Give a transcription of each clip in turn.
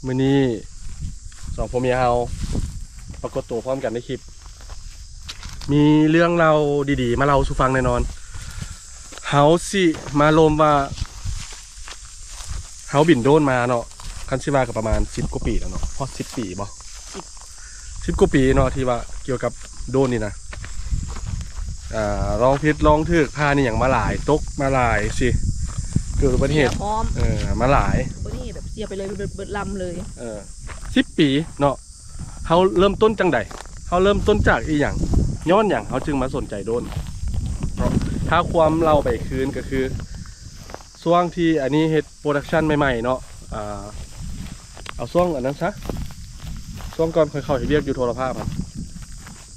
ມື້ນີ້ສອງຜົວເມຍເຮົາປາກົດໂຕພ້ອມກັນໃນຄລິບ ມີເລື່ອງເລົ່າດີໆມາເລົ່າສູ່ຟັງແນ່ນອນ. ເຮົາຊິມາລົມວ່າ ເຮົາບິນໂດຣນມາເນາະ ຄັນຊິວ່າກໍປະມານສິບກວ່າປີແລ້ວເນາະ ຮອດສິບປີບໍ່? ສິບ ສິບກວ່າປີເນາະ ທີ່ວ່າກ່ຽວກັບໂດຣນນີ້ນະ ອ່າ ລອງຜິດລອງຖືກ ຜ່ານອີ່ຫຍັງມາຫຼາຍ ຕົກມາຫຼາຍຊີ້ ເກີດອຸບັດຕິເຫດ ເສຍພ້ອມ ເອີ ມາຫຼາຍ ອຸບັດຕິເຫດແບບເສຍໄປເລີຍ ເບິດ ເບິດລຳເລີຍ ເອີ ສິບປີເນາະ. ເຮົາເລີ່ມຕົ້ນຈັ່ງໃດ? ເຮົາເລີ່ມຕົ້ນຈາກອີ່ຫຍັງ? ຍ້ອນຫຍັງເຮົາຈຶ່ງມາສົນໃຈໂດຣນເນາະ? ຖ້າຄວາມເລົ່າໄປຄືນກໍຄື ຊ່ວງທີ່ອັນນີ້ເຮັດໂປຣດັກຊັນໃໝ່ໆເນາະ ອ່າ ເອົາຊ່ວງອັນນັ້ນຊະ ຊ່ວງກ່ອນຂ້ອຍເຂົ້າເຮັດວຽກຢູ່ໂທລະພາບຫັ້ນ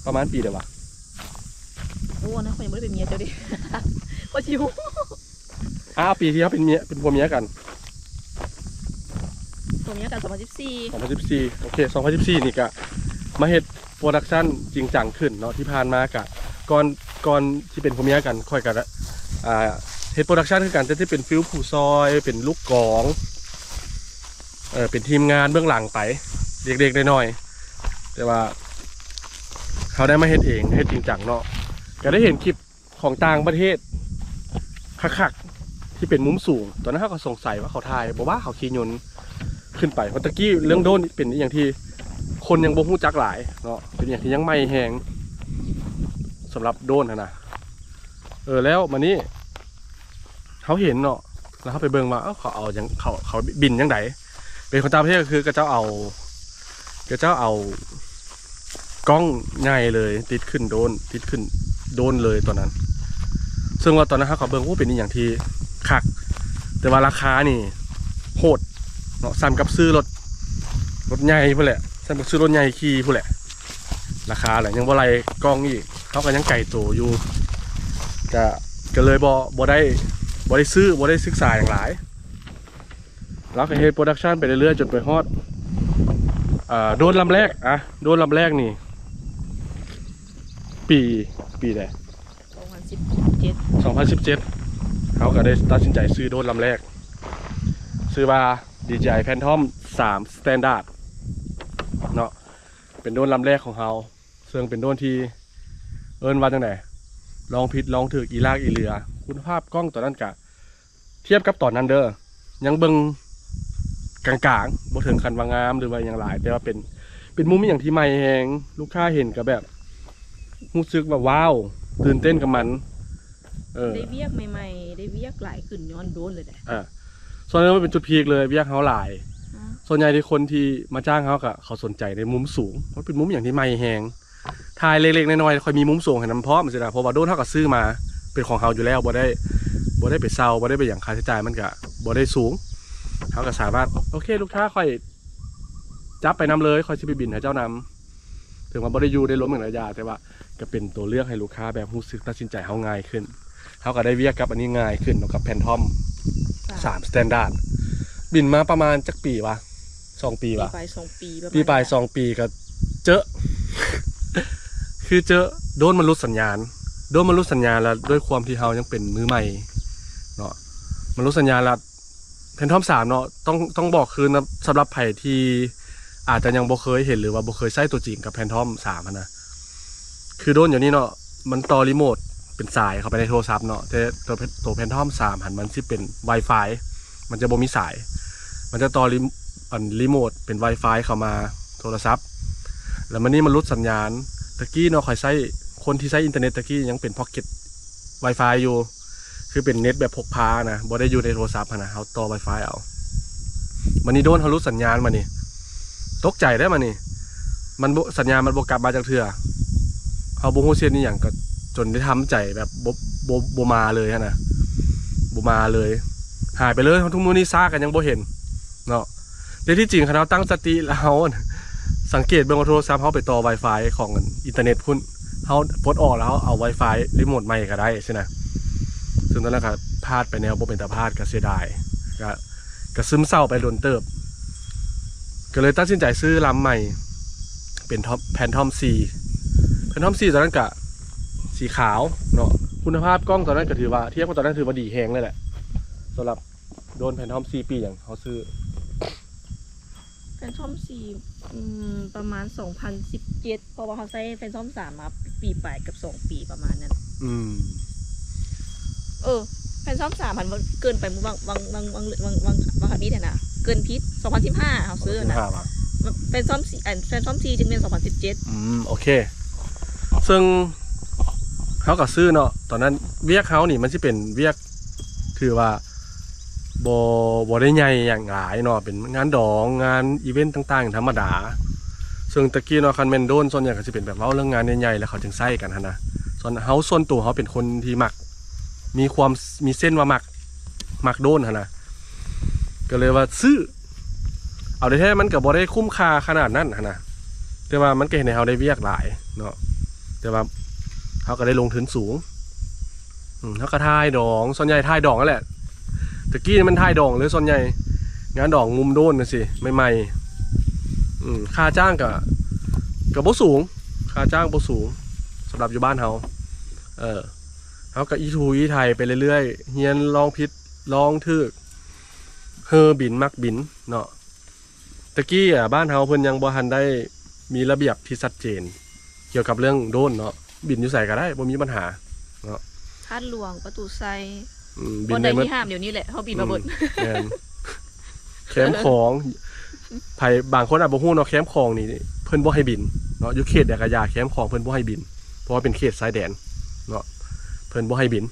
ປະມານປີໃດວະ? ໂອ້ ອັນນັ້ນຂ້ອຍຍັງບໍ່ໄດ້ເປັນເມຍເຈົ້າເດ້ ຂ້ອຍຊິຮູ້ ອ້າວ ປີທີ່ເຮົາເປັນເມຍ ເປັນຜົວເມຍກັນ ຜົວເມຍກັນ ສອງພັນສິບສີ່ ສອງພັນສິບສີ່ ໂອເຄ ສອງພັນສິບສີ່ນີ້ກະມາເຮັດໂປຣດັກຊັນຈິງຈັງຂຶ້ນເນາະ. ທີ່ຜ່ານມາກະ ກ່ອນ ກ່ອນທີ່ເປັນຜົວເມຍກັນ ຂ້ອຍກະ ອ່າ ເຮັດໂປຣດັກຊັນຄືກັນ ແຕ່ທີ່ເປັນຟີລຜູ້ຊ່ອຍ ເປັນລູກກອງ ເອີ ເປັນທີມງານເບື້ອງຫຼັງໄປ ເລັກໆນ້ອຍໆ ແຕ່ວ່າເຮົາໄດ້ມາເຮັດເອງ ເຮັດຈິງຈັງເນາະ ກະໄດ້ເຫັນຄລິບ ຂອງຕ່າງປະເທດຄັກໆ ທີ່ເປັນມຸມສູງ. ຕອນນັ້ນເຮົາກໍສົງໄສວ່າເຂົາຖ່າຍບໍ່ວ່າ ເຂົາຂີ່ຍົນຂຶ້ນໄປ ເພາະແຕ່ກີ້ເລື່ອງໂດຣນເປັນອີ່ຫຍັງທີ່ຄົນຍັງບໍ່ຮູ້ຈັກຫຼາຍເນາະ ເປັນອີ່ຫຍັງທີ່ຍັງໃໝ່ແຮງສຳລັບໂດຣນຫັ້ນນະ. ເອີ ແລ້ວມານີ້ເຮົາເຫັນເນາະ ແລ້ວເຮົາໄປເບິ່ງວ່າ ເອີ ເຂົາເອົາຫຍັງ ເຂົາ ເຂົາບິນຈັ່ງໃດ? ເປັນຂອງຕ່າງປະເທດກໍຄືເຂົາເຈົ້າເອົາ ເຂົາເຈົ້າເອົາກ້ອງໃຫຍ່ເລີຍ ຕິດຂຶ້ນໂດຣນ ຕິດຂຶ້ນໂດຣນເລີຍຕອນນັ້ນ. ເຊິ່ງວ່າຕອນນັ້ນເຮົາກໍເບິ່ງ ໂອ້ ເປັນອີ່ຫຍັງທີ່ຄັກ ແຕ່ວ່າລາຄານີ້ໂຫດເນາະ ສ່ຳກັບຊື້ລົດ ລົດໃຫຍ່ພຸ້ນແຫຼະ ສ່ຳກັບຊື້ລົດໃຫຍ່ຂີ່ພຸ້ນແຫຼະ. ລາຄາແຫຼະ ຍັງບໍ່ໄລ່ກ້ອງອີກ ເຮົາກໍຍັງໄກໂຕຢູ່ ກະ ກໍເລີຍບໍ່ ບໍ່ໄດ້ ບໍ່ໄດ້ຊື້ ບໍ່ໄດ້ສຶກສາຫຍັງຫຼາຍ. ລາວກໍເຮັດໂປຣດັກຊັນໄປເລື້ອຍໆ ຈົນໄປຮອດ ເອີ ໂດຣນລຳແລກ ອະ ໂດຣນລຳແລກນີ້ ປີ ປີໃດ? ສອງພັນສິບເຈັດ ສອງພັນສິບເຈັດ ເຮົາກໍໄດ້ຕັດສິນໃຈຊື້ໂດຣນລຳແລກ ຊື່ວ່າ ດີເຈໄອ Phantom ສາມ Standard ເນາະ ເປັນໂດຣນລຳແລກຂອງເຮົາ ເຊິ່ງເປັນໂດຣນທີ່ ເອີ້ນວ່າຈັ່ງໃດ ລອງຜິດລອງຖືກ ອີລາກອີເຫຼືອ. ຄຸນນະພາບກ້ອງຕອນນັ້ນກະ ທຽບກັບຕອນນັ້ນເດີ ຍັງເບິ່ງກາງໆ ບໍ່ເຖິງຂັ້ນວ່າງາມ ຫຼືວ່າຫຍັງຫຼາຍ ແຕ່ວ່າເປັນ ເປັນມຸມອີ່ຫຍັງທີ່ໃໝ່ແຮງ ລູກຄ້າເຫັນກໍແບບຮູ້ສຶກວ່າ ວ້າວ ຕື່ນເຕັ້ນກັບມັນ. ເອີ ໄດ້ວຽກໃໝ່ໆ ໄດ້ວຽກຫຼາຍຂຶ້ນຍ້ອນໂດຣນເລີຍເດ້. ອ່າ ສ່ວນນັ້ນມັນເປັນຈຸດພີກເລີຍ ວຽກເຮົາຫຼາຍ. ອືມ ສ່ວນໃຫຍ່ທີ່ຄົນທີ່ມາຈ້າງເຮົາກະ ເຂົາສົນໃຈໃນມຸມສູງ ມັນເປັນມຸມອີ່ຫຍັງທີ່ໃໝ່ແຮງ ຖ່າຍເລັກໆນ້ອຍໆ ຂ້ອຍມີມຸມສູງໃຫ້ນຳພ້ອມຊີ້ນະ ເພາະວ່າໂດຣນເຮົາກໍຊື້ມາເປັນຂອງເຮົາຢູ່ແລ້ວ ບໍ່ໄດ້ ບໍ່ໄດ້ໄປເຊົ່າ ບໍ່ໄດ້ໄປຫຍັງ ຄ່າໃຊ້ຈ່າຍມັນກໍບໍ່ໄດ້ສູງ ເຮົາກໍສາມາດ ໂອເຄ ລູກຄ້າຂ້ອຍຈັບໄປນຳເລີຍ ຂ້ອຍຊິໄປບິນໃຫ້ເຈົ້ານຳ. ເຖິງວ່າບໍ່ໄດ້ຢູ່ໄດ້ລົມຫຍັງຫຼາຍຢ່າງ ແຕ່ວ່າກໍເປັນຕົວເລືອກໃຫ້ລູກຄ້າແບບຮູ້ສຶກຕັດສິນໃຈເຮົາງ່າຍຂຶ້ນ ເຮົາກໍໄດ້ວຽກກັບອັນນີ້ງ່າຍຂຶ້ນເນາະ ກັບ Phantom ສາມ ສາມ Standard. ບິນມາປະມານຈັກປີວະ? ສອງປີວະ? ປີປາຍສອງປີ ປະມານ ປີປາຍສອງປີກໍເຈີ ຄືເຈີ ໂດຣນມັນຫຼຸດສັນຍານ ໂດຣນມັນຫຼຸດສັນຍານ ແລ້ວດ້ວຍຄວາມທີ່ເຮົາຍັງເປັນມືໃໝ່ເນາະ ມັນຫຼຸດສັນຍານ ແລ້ວ Phantom ສາມເນາະ ຕ້ອງ ຕ້ອງບອກຄືນນະ ສຳລັບໃຜທີ່ອາດຈະຍັງບໍ່ເຄີຍເຫັນ ຫຼືວ່າບໍ່ເຄີຍໃຊ້ຕົວຈິງກັບ Phantom ສາມຫັ້ນນະ ຄືໂດຣນດຽວນີ້ເນາະ ມັນຕໍ່ຣີໂມດເປັນສາຍເຂົ້າໄປໃນໂທລະສັບເນາະ ແຕ່ຕົວ ຕົວ Phantom ສາມຫັ້ນ ມັນຊິເປັນ Wi-Fi ມັນຈະບໍ່ມີສາຍ ມັນຈະຕໍ່ຣີ ອັນ ຣີໂມດເປັນ Wi-Fi ເຂົ້າມາໂທລະສັບ ແລ້ວມື້ນີ້ມັນຫຼຸດສັນຍານ. ຕະກີ້ເນາະ ຂ້ອຍໃຊ້ ຄົນທີ່ໃຊ້ອິນເຕີເນັດຕະກີ້ຍັງເປັນ Pocket Wi-Fi ຢູ່ ຄືເປັນເນັດແບບພົກພານະ ບໍ່ໄດ້ຢູ່ໃນໂທລະສັບຫັ້ນນະ ເຮົາຕໍ່ Wi-Fi ເອົາ. ບາດນີ້ໂດຣນເຮົາຫຼຸດສັນຍານ ບາດນີ້ຕົກໃຈເດ້ ບາດນີ້ ມັນບໍ່ ສັນຍານມັນບໍ່ກັບມາຈັກເທື່ອ ເຮົາບໍ່ຮູ້ຊິເຮັດອີ່ຫຍັງ ກໍຈົນໄດ້ທຳໃຈແບບບໍ່ ບໍ່ ບໍ່ມາເລີຍຫັ້ນນະ ບໍ່ມາເລີຍ ຫາຍໄປເລີຍ. ເຮົາທຸກມື້ນີ້ຊາກກໍຍັງບໍ່ເຫັນເນາະ ແຕ່ທີ່ຈິງຄັນເຮົາຕັ້ງສະຕິ ແລ້ວເຮົາສັງເກດເບິ່ງວ່າໂທລະສັບເຮົາໄປຕໍ່ Wi-Fi ຂອງອັນ ອິນເຕີເນັດພຸ້ນ ເຮົາປົດອອກແລ້ວເຮົາເອົາ Wi-Fi ຣີໂມດໃໝ່ກໍໄດ້ຊີ້ນະ. ເຊິ່ງຕອນນັ້ນກໍພາດໄປແນວບໍ່ເປັນຕາພາດ ກໍເສຍດາຍ ກໍ ກໍຊຶມເສົ້າໄປດົນເຕີບ ກໍເລີຍຕັດສິນໃຈຊື້ລຳໃໝ່ ເປັນ Phantom ສີ່ Phantom ສີ່ ຕອນນັ້ນກະສີຂາວເນາະ. ຄຸນນະພາບກ້ອງຕອນນັ້ນກໍຖືວ່າ ທຽບກັບຕອນນັ້ນຖືວ່າດີແຮງເລີຍແຫຼະ ສຳລັບໂດຣນ Phantom ສີ່ ປີຫຍັງ ເຮົາຊື້ Phantom ສີ່ ອືມ ປະມານ ສອງພັນສິບເຈັດ ເພາະວ່າເຮົາໃຊ້ Phantom ສາມ ມາປີປາຍ ເກືອບສອງປີປະມານນັ້ນ. ອືມ ເອີ Phantom ສາມ ມັນເກີນໄປ ວັງ ວັງ ວັງ ວັງ ວັງ ວັງ ວັງອາທິດຫັ້ນນະ ເກີນຜິດ ສອງພັນສິບຫ້າ ເຮົາຊື້ນະ ສອງພັນສິບຫ້າ ວະ ມັນ Phantom ສີ່ ອັນ Phantom ສີ່ ຈຶ່ງແມ່ນ ສອງພັນສິບເຈັດ. ອືມ ໂອເຄ ເຊິ່ງເຮົາກໍຊື້ເນາະ ຕອນນັ້ນວຽກເຮົານີ້ມັນຊິເປັນວຽກ ຖືວ່າບໍ່ ບໍ່ໄດ້ໃຫຍ່ຫຍັງຫຼາຍເນາະ ເປັນງານດອງ ງານອີເວັນຕ່າງໆ ທຳມະດາ. ເຊິ່ງແຕ່ກີ້ເນາະ ຄັນແມ່ນໂດຣນ ສ່ວນໃຫຍ່ກໍຊິເປັນແບບເວົ້າເລື່ອງງານໃຫຍ່ໆ ແລ້ວເຂົາຈຶ່ງໃຊ້ກັນຫັ້ນນະ. ສ່ວນເຮົາ ສ່ວນໂຕເຮົາເປັນຄົນທີ່ມັກ ມີຄວາມ ມີເຊັນວ່າມັກ ມັກໂດຣນຫັ້ນນະ ກໍເລີຍວ່າຊື້ ເອົາແທ້ໆ ມັນກໍບໍ່ໄດ້ຄຸ້ມຄ່າຂະໜາດນັ້ນຫັ້ນນະ ແຕ່ວ່າມັນກໍເຮັດໃຫ້ເຮົາໄດ້ວຽກຫຼາຍເນາະ ແຕ່ວ່າເຮົາກໍໄດ້ລົງທຶນສູງ. ອືມ ເຮົາກໍຖ່າຍດອງ ສ່ວນໃຫຍ່ຖ່າຍດອງຫັ້ນແຫຼະ ແຕ່ກີ້ມັນຖ່າຍດອງເລີຍ ສ່ວນໃຫຍ່ງານດອງງຸມໂດຣນຈັ່ງຊີ້ ໃໝ່ໆ. ອືມ ຄ່າຈ້າງກໍ ກໍບໍ່ສູງ ຄ່າຈ້າງບໍ່ສູງ ສຳລັບຢູ່ບ້ານເຮົາ. ເອີ ເຮົາກໍອີ່ຖູອີ່ໄຖໄປເລື້ອຍໆ ຮຽນລອງຜິດລອງຖືກ ເຮີບິນ ມັກບິນເນາະ. ແຕ່ກີ້ອະ ບ້ານເຮົາເພິ່ນຍັງບໍ່ທັນໄດ້ມີລະບຽບທີ່ຊັດເຈນກ່ຽວກັບເລື່ອງໂດຣນເນາະ ບິນຢູ່ໃສກໍໄດ້ ບໍ່ມີບັນຫາເນາະ. ທາດຫຼວງ ປະຕູໄຊ ອືມ ບິນໄດ້ໝົດ ທີ່ຫ້າມດຽວນີ້ແຫຼະ ເຮົາບິນມາເບິດ. ອືມ ແມ່ນ ແຄມຂອງ ໃຜບາງຄົນອາດບໍ່ຮູ້ເນາະ ແຄມຂອງນີ້ເພິ່ນບໍ່ໃຫ້ບິນເນາະ ຢູ່ເຂດໃດກໍຢ່າ ແຄມຂອງເພິ່ນບໍ່ໃຫ້ບິນ ເພາະວ່າເປັນເຂດຊາຍແດນເນາະ ເພິ່ນບໍ່ໃຫ້ບິນ.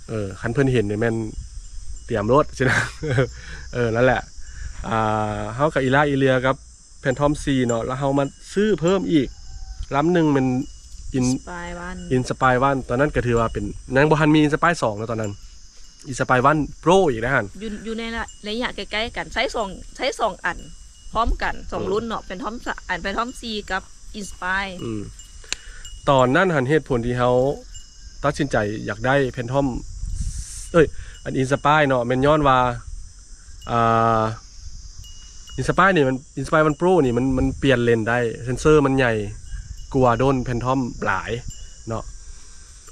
ເອີ ຄັນເພິ່ນເຫັນນີ້ແມ່ນຕຽມໂລດຊີ້ນະ. ເອີ ນັ້ນແຫຼະ ອ່າ ເຮົາກໍອີຫຼ້າອີເຫຼືອກັບ Phantom ສີ່ ເນາະ ແລ້ວເຮົາມາຊື້ເພີ່ມອີກລຳໜຶ່ງ ແມ່ນ In- Inspire ວັນ Inspire ວັນ ຕອນນັ້ນກໍຖືວ່າເປັນ ຍັງບໍ່ທັນມີ Inspire ສອງເນາະ ຕອນນັ້ນ Inspire ວັນ Pro ອີກເດ້ຫັ້ນ ຢູ່ ຢູ່ໃນໄລຍະໃກ້ໆກັນ ໃຊ້ສອງ ໃຊ້ສອງອັນ ພ້ອມກັນ ສອງ ອືມ ລຸ້ນເນາະ Phantom ສ- ອັນ Phantom ສີ່ ກັບ Inspire. ອືມ ຕອນນັ້ນຫັ້ນເຫດຜົນທີ່ເຮົາຕັດສິນໃຈຢາກໄດ້ Phantom ເອີຍ ອັນ Inspire ເນາະ ແມ່ນຍ້ອນວ່າ ອ່າ Inspire ນີ້ມັນ Inspire ວັນ Pro ນີ້ມັນ ມັນປ່ຽນເລນໄດ້ ເຊັນເຊີມັນໃຫຍ່ກວ່າໂດຣນ Phantom ຫຼາຍເນາະ.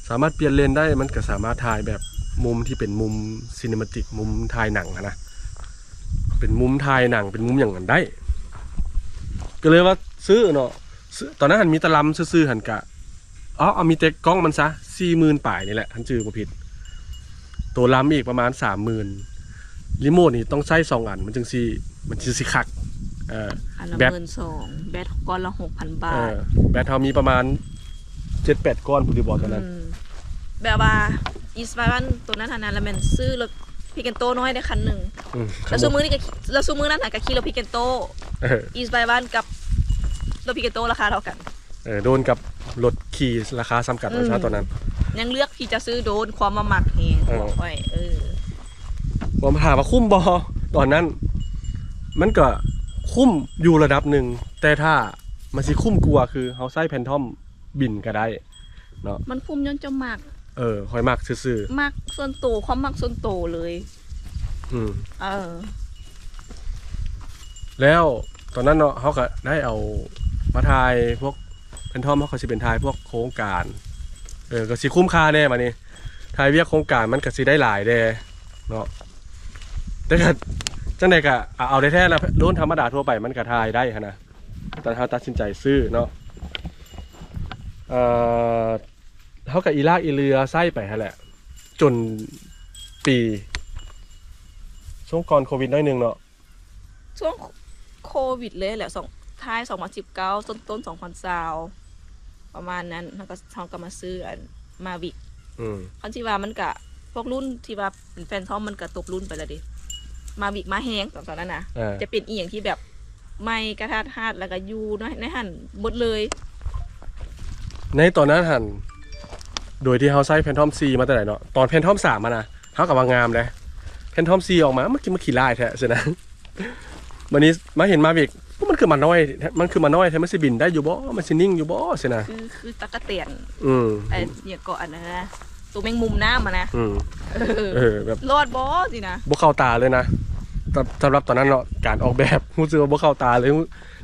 ສາມາດປ່ຽນເລນໄດ້ ມັນກໍສາມາດຖ່າຍແບບມຸມທີ່ເປັນມຸມ cinematic ມຸມຖ່າຍໜັງຫັ້ນນະ ເປັນມຸມຖ່າຍໜັງ ເປັນມຸມຫຍັງນັ້ນໄດ້ ກໍເລີຍວ່າຊື້ເນາະ. ຊື້ ຕອນນັ້ນຫັ້ນມີແຕ່ລຳຊື່ໆຫັ້ນກະ ເອົາ ເອົາມີແຕ່ກ້ອງມັນຊະ ສີ່ໝື່ນປາຍນີ້ແຫຼະ ຄັນຈື່ບໍ່ຜິດ ໂຕລຳອີກປະມານສາມໝື່ນ. ຣີໂມດນີ້ຕ້ອງໃຊ້ສອງອັນ ມັນຈຶ່ງຊິ ມັນຈຶ່ງຊິຄັກ. ເອີ ອັນລະ ແບັດ ໝື່ນສອງ ແບັດກ້ອນລະຫົກພັນບາດ. ເອີ ແບັດເຮົາມີປະມານເຈັດແປດກ້ອນພຸ້ນຕິບໍຕອນນັ້ນ. ອືມ ແບບວ່າ Inspire ໂຕນັ້ນຫັ້ນນະ ລະແມ່ນຊື້ລົດ Picanto ນ້ອຍໄດ້ຄັນໜຶ່ງ. ອືມ ລະຊຸມື້ນີ້ກໍ ລະຊຸມື້ນັ້ນຫາກໍຂີ່ລົດ Picanto. ເອີ Inspire ກັບລົດ Picanto ລາຄາເທົ່າກັນ. ເອີ ໂດຣນກັບລົດຂີ່ລາຄາສ່ຳກັນ ອືມ ວ່າຊະຕອນນັ້ນ. ຍັງເລືອກທີ່ຈະຊື້ໂດຣນ ຄວາມວ່າມັກແຮງ ເອີ ຂອງຂ້ອຍ. ເອີ ຄວາມ ຖາມວ່າຄຸ້ມບໍ່? ຕອນນັ້ນມັນກໍຄຸ້ມຢູ່ລະດັບໜຶ່ງ ແຕ່ຖ້າມັນຊິຄຸ້ມກວ່າ ຄືເຮົາໃຊ້ Phantom ບິນກໍໄດ້ເນາະ. ມັນຄຸ້ມຍ້ອນເຈົ້າມັກ. ເອີ ຂ້ອຍມັກຊື່ໆ ມັກສ່ວນໂຕ ຄວາມມັກສ່ວນໂຕເລີຍ. ອືມ ເອີ ແລ້ວຕອນນັ້ນເນາະ ເຮົາກໍໄດ້ເອົາມາຖ່າຍພວກ Phantom ເຮົາກໍຊິເປັນຖ່າຍພວກໂຄງການ ເອີ ກໍຊິຄຸ້ມຄ່າແດ່ບາດນີ້ ຖ່າຍວຽກໂຄງການມັນກໍຊິໄດ້ຫຼາຍແດ່ເນາະ. ແຕ່ກໍຈັ່ງໃດກໍ ອາ ເອົາແທ້ໆລະ ໂດຣນທຳມະດາທົ່ວໄປມັນກໍຖ່າຍໄດ້ຫັ້ນນະ ຕອນເຮົາຕັດສິນໃຈຊື້ເນາະ. ເອີ ເຮົາກໍອີລາກອີເລືອໃຊ້ໄປຫັ້ນແຫຼະ ຈົນປີ ຊ່ວງກ່ອນໂຄວິດໜ້ອຍໜຶ່ງເນາະ ຊ່ວງໂຄວິດເລີຍແຫຼະ ສອງ ທ້າຍສອງພັນສິບເກົ້າ ຕົ້ນໆ ສອງພັນຊາວ ປະມານນັ້ນ ເຮົາກໍ ເຮົາກໍມາຊື້ອັນ Mavic. ອືມ ຄັນຊິວ່າມັນກະ ພວກລຸ້ນທີ່ວ່າເປັນ Phantom ມັນກະຕົກລຸ້ນໄປແລ້ວເດ Mavic ມາແຮງຕອນນັ້ນນະ. ເອີ ຈະເປັນອີ່ຫຍັງທີ່ແບບ ໃໝ່ກະທັດຮັດ ແລ້ວກະຢູ່ໃນ ໃນຫັ້ນໝົດເລີຍ. ໃນຕອນນັ້ນຫັ້ນ ໂດຍທີ່ເຮົາໃຊ້ Phantom ສີ່ ມາແຕ່ໃດເນາະ ຕອນ Phantom ສາມ ຫັ້ນນະ ເຮົາກໍວ່າງາມເດ້ Phantom ສີ່ ອອກມາ ມັນຄື ມັນຂີ້ລ້າຍແທ້ຊີ້ນະ. ບາດນີ້ມາເຫັນ Mavic ມັນຄືໝານ້ອຍ ມັນຄືໝານ້ອຍແທ້ ມັນຊິບິນໄດ້ຢູ່ບໍ່ ມັນຊິນິ່ງຢູ່ບໍ່ຊີ້ນະ ຄື ຄືຕັກກະແຕນ. ອືມ ໄອ້ຫຍັງເກາະ ອັນນັ້ນນະ ຕົວແມງມຸມນ້ຳຫັ້ນນະ. ອືມ ເອີ ເອີ ແບບລອດບໍ່ຊີ້ນະ ບໍ່ເຂົ້າຕາເລີຍນະ. ສຳ ສຳລັບຕອນນັ້ນເນາະ ການອອກແບບຮູ້ສຶກວ່າບໍ່ເຂົ້າຕາເລີຍ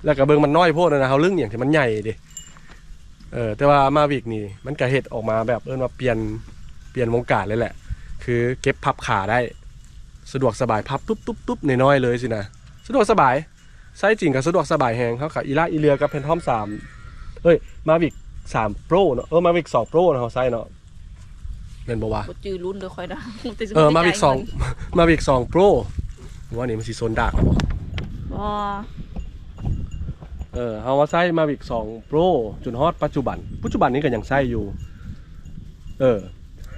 ແລ້ວກໍເບິ່ງມັນນ້ອຍໂພດນະ ເຮົາລຶ້ງອີ່ຫຍັງທີ່ມັນໃຫຍ່ເດ. ເອີ ແຕ່ວ່າ Mavic ນີ້ມັນກໍເຮັດອອກມາແບບເອີ້ນວ່າປ່ຽນ ປ່ຽນວົງການເລີຍແຫຼະ ຄືເກັບພັບຂາໄດ້ ສະດວກສະບາຍ ພັບຕຸບໆໆ ນ້ອຍໆເລີຍຊີ້ນະ ສະດວກສະບາຍ. ໃຊ້ຈິງກໍສະດວກສະບາຍແຮງ. ເຮົາກໍອີຫຼ້າອີເຫຼືອກັບ Phantom ສາມ ເອີຍ Mavic ສາມ Pro ເນາະ ເອີ Mavic ສອງ Pro ເນາະ ເຮົາໃຊ້ເນາະ ແມ່ນບໍ່ວະ? ບໍ່ຈື່ລຸ້ນເດີຂ້ອຍນະ ແຕ່ວ່າ ເອີ Mavic ສອງ Mavic ສອງ Pro ວ່ານີ້ມັນຊິຊົນດາກບໍ່? ບໍ່ ເອີ ເຮົາມາໃຊ້ Mavic ສອງ Pro ຈົນຮອດປັດຈຸບັນ. ປັດຈຸບັນນີ້ກໍຍັງໃຊ້ຢູ່. ເອີ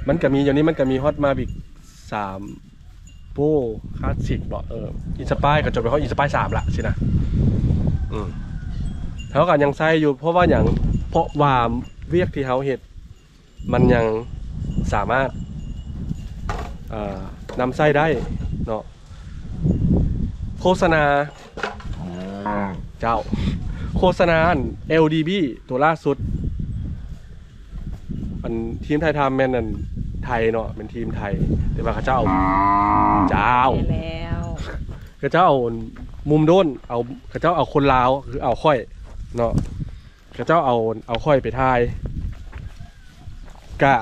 ມັນກໍມີ ດຽວນີ້ມັນກໍມີຮອດ Mavic ສາມ Pro Classic ເບາະ ເອີ Inspire ກໍຈົນໄປຮອດ Inspire ສາມລະຊີ້ນະ. ອືມ ເຮົາກໍຍັງໃຊ້ຢູ່ ເພາະວ່າຫຍັງ? ເພາະວ່າວຽກທີ່ເຮົາເຮັດ ມັນຍັງສາມາດ ເອີ ນຳໃຊ້ໄດ້ເນາະ. ໂຄສະນາ ເຈົ້າ ໂຄສະນາອັນ LDB ຕົວລ່າສຸດ ອັນທີມຖ່າຍທຳແມ່ນອັນໄທເນາະ ແມ່ນທີມໄທ ແຕ່ວ່າເຂົາເຈົ້າ ເຈົ້າ ແມ່ນແລ້ວ ເຂົາເຈົ້າເອົາມຸມໂດນ ເອົາ ເຂົາເຈົ້າເອົາຄົນລາວ ຄືເອົາຂ້ອຍເນາະ ເຂົາເຈົ້າເອົາ ເອົາຂ້ອຍໄປຖ່າຍ ກະ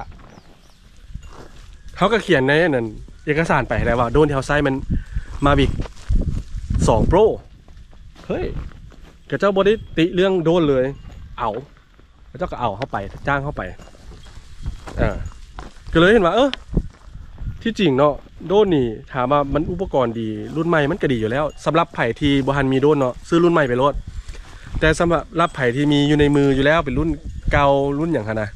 ເຮົາກໍຂຽນໃນອັນນັ້ນ ເອກະສານໄປແລ້ວວ່າໂດຣນທີ່ເຮົາໃຊ້ມັນ Mavic ສອງ Pro. ເຮີ້ຍ ເຂົາເຈົ້າບໍ່ໄດ້ຕິເລື່ອງໂດຣນເລີຍ ເອົາ ເຂົາເຈົ້າກໍເອົາເຮົາໄປ ຈ້າງເຮົາໄປ ເອີ ກໍເລີຍເຫັນວ່າ ເອີ ທີ່ຈິງເນາະ ໂດຣນນີ້ ຖາມວ່າມັນອຸປະກອນດີ ລຸ້ນໃໝ່ມັນກໍດີຢູ່ແລ້ວ ສຳລັບໃຜທີ່ບໍ່ທັນມີໂດຣນເນາະ ຊື້ລຸ້ນໃໝ່ໄປໂລດ. ແຕ່ສຳລັບໃຜທີ່ມີຢູ່ໃນມືຢູ່ແລ້ວ ເປັນລຸ້ນເກົ່າ ລຸ້ນຫຍັງຫັ້ນນະ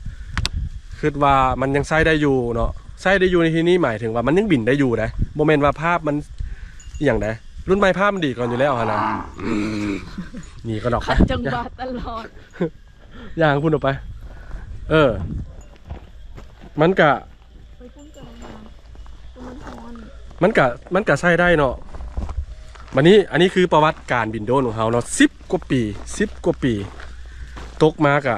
ຄິດວ່າມັນຍັງໃຊ້ໄດ້ຢູ່ເນາະ. ໃຊ້ໄດ້ຢູ່ໃນທີ່ນີ້ໝາຍເຖິງວ່າມັນຍັງບິນໄດ້ຢູ່ໃດ໋ ບໍ່ແມ່ນວ່າພາບມັນອີ່ຫຍັງໃດ໋ ລຸ້ນໃໝ່ພາບມັນດີກ່ອນຢູ່ແລ້ວຫັ້ນນະ. ໜີກ່ອນດອກ ຂັດຈັງຫວະຕະຫຼອດ ຍ່າງພຸ້ນອອກໄປ. ເອີ ມັນກະ ໄປພຸ້ນກໍໄດ້ນະ ມັນຮ້ອນ ມັນກະ ມັນກະໃຊ້ໄດ້ເນາະ. ບັດນີ້ ອັນນີ້ຄືປະຫວັດການບິນໂດຣນຂອງເຮົາເນາະ ສິບກວ່າປີ ສິບກວ່າປີ ຕົກມາກະ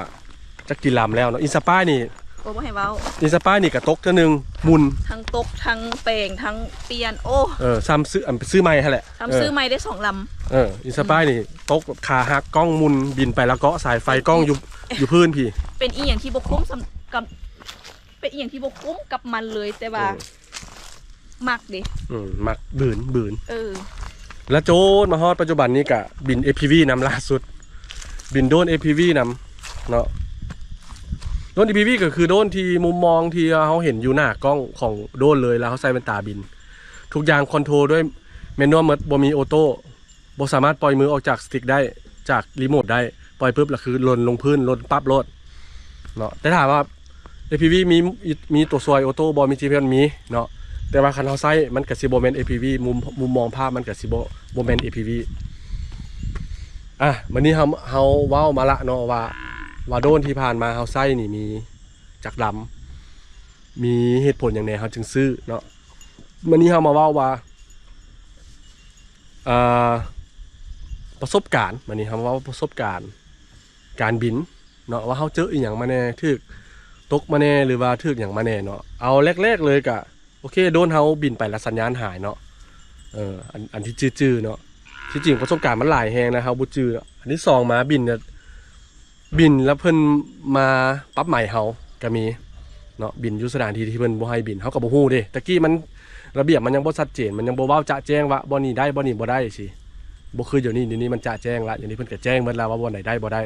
ຈັກກີ່ລຳແລ້ວເນາະ. Inspire ນີ້ ໂອ້ ບໍ່ໃຫ້ເວົ້າ Inspire ນີ້ກະຕົກເທື່ອໜຶ່ງ ໝຸ່ນ ທັງຕົກ ທັງແປງ ທັງປ່ຽນ ໂອ້ ເອີ ຊ້ຳຊື້ ອັນ ຊື້ໃໝ່ຫັ້ນແຫຼະ ຊ້ຳ ເອີ ຊື້ໃໝ່ໄດ້ສອງລຳ. ເອີ Inspire ນີ້ຕົກແບບຂາຫັກ ກ້ອງໝຸ່ນ ບິນໄປລະເກາະສາຍໄຟ ກ້ອງຢູ່ ຢູ່ພື້ນພີ້. ເປັນອີ່ຫຍັງທີ່ບໍ່ຄຸ້ມ ສຳ ກັບ ເປັນອີ່ຫຍັງທີ່ບໍ່ຄຸ້ມກັບມັນເລີຍ ແຕ່ວ່າ ເອີ ມັກເດ ອືມ ມັກ ບືນ ບືນ ເອີ ແລະ ຈົນມາຮອດປັດຈຸບັນນີ້ກະບິນ ເອຟພີວີ ນຳ ລ່າສຸດ ບິນໂດຣນ ເອຟພີວີ ນຳເນາະ. ໂດຣນ ເອຟພີວີ ກໍຄືໂດຣນທີ່ມຸມມອງທີ່ເຮົາເຫັນຢູ່ໜ້າກ້ອງຂອງໂດຣນເລີຍ ແລ້ວເຮົາໃຊ້ແວ່ນຕາບິນ ທຸກຢ່າງຄອນໂທຣດ້ວຍແມນນວນໝົດ ບໍ່ມີໂອໂຕ້. ບໍ່ສາມາດປ່ອຍມືອອກຈາກສະຕິກໄດ້ ຈາກຣີໂມດໄດ້ ປ່ອຍປຶບລະຄືຫຼົ່ນລົງພື້ນ ຫຼົ່ນປັບໂລດເນາະ. ແຕ່ຖາມວ່າ ເອຟພີວີ ມີ ມີຕົວຊ່ວຍໂອໂຕ້ບໍ່? ມີ ຈີພີເອັສ ມີເນາະ ແຕ່ວ່າຄັນເຮົາໃຊ້ມັນກະຊິບໍ່ແມ່ນ ເອຟພີວີ ມຸມ ມຸມມອງພາບມັນກະຊິບໍ່ ບໍ່ແມ່ນ ເອຟພີວີ. ອ່ະ ມື້ນີ້ເຮົາ ເຮົາເວົ້າມາລະເນາະວ່າ ວ່າໂດຣນທີ່ຜ່ານມາເຮົາໃຊ້ນີ້ມີຈັກລຳ ມີເຫດຜົນຫຍັງແດ່ເຮົາຈຶ່ງຊື້ເນາະ. ມື້ນີ້ເຮົາມາເວົ້າວ່າ ເອີ ປະສົບການ ມື້ນີ້ເຮົາມາເວົ້າປະສົບການການບິນເນາະ ວ່າເຮົາເຈີອີ່ຫຍັງມາແດ່ ຖືກຕົກມາແດ່ ຫຼືວ່າຖືກຫຍັງມາແດ່ເນາະ. ເອົາແລກໆເລີຍກະ ໂອເຄ ໂດຣນເຮົາບິນໄປລະສັນຍານຫາຍເນາະ ເອີ ອັນ ອັນທີ່ຈື່ໆເນາະ. ທີ່ຈິງປະສົບການມັນຫຼາຍແຮງນະ ເຮົາບໍ່ຈື່ເນາະ. ອັນທີສອງມາບິນ ບິນແລ້ວເພິ່ນມາປັບໃໝເຮົາກໍມີເນາະ ບິນຢູ່ສະຖານທີ່ທີ່ເພິ່ນບໍ່ໃຫ້ບິນ ເຮົາກໍບໍ່ຮູ້ເດ້. ແຕ່ກີ້ມັນ ລະບຽບມັນຍັງບໍ່ຊັດເຈນ ມັນຍັງບໍ່ເວົ້າຈະແຈ້ງວ່າບ່ອນນີ້ໄດ້ ບ່ອນນີ້ບໍ່ໄດ້ຊີ້ ບໍ່ຄືດຽວນີ້. ດຽວນີ້ມັນຈະແຈ້ງລະ ດຽວນີ້ເພິ່ນກໍແຈ້ງໝົດແລ້ວວ່າບ່ອນໃດໄດ້ບໍ່ໄດ້.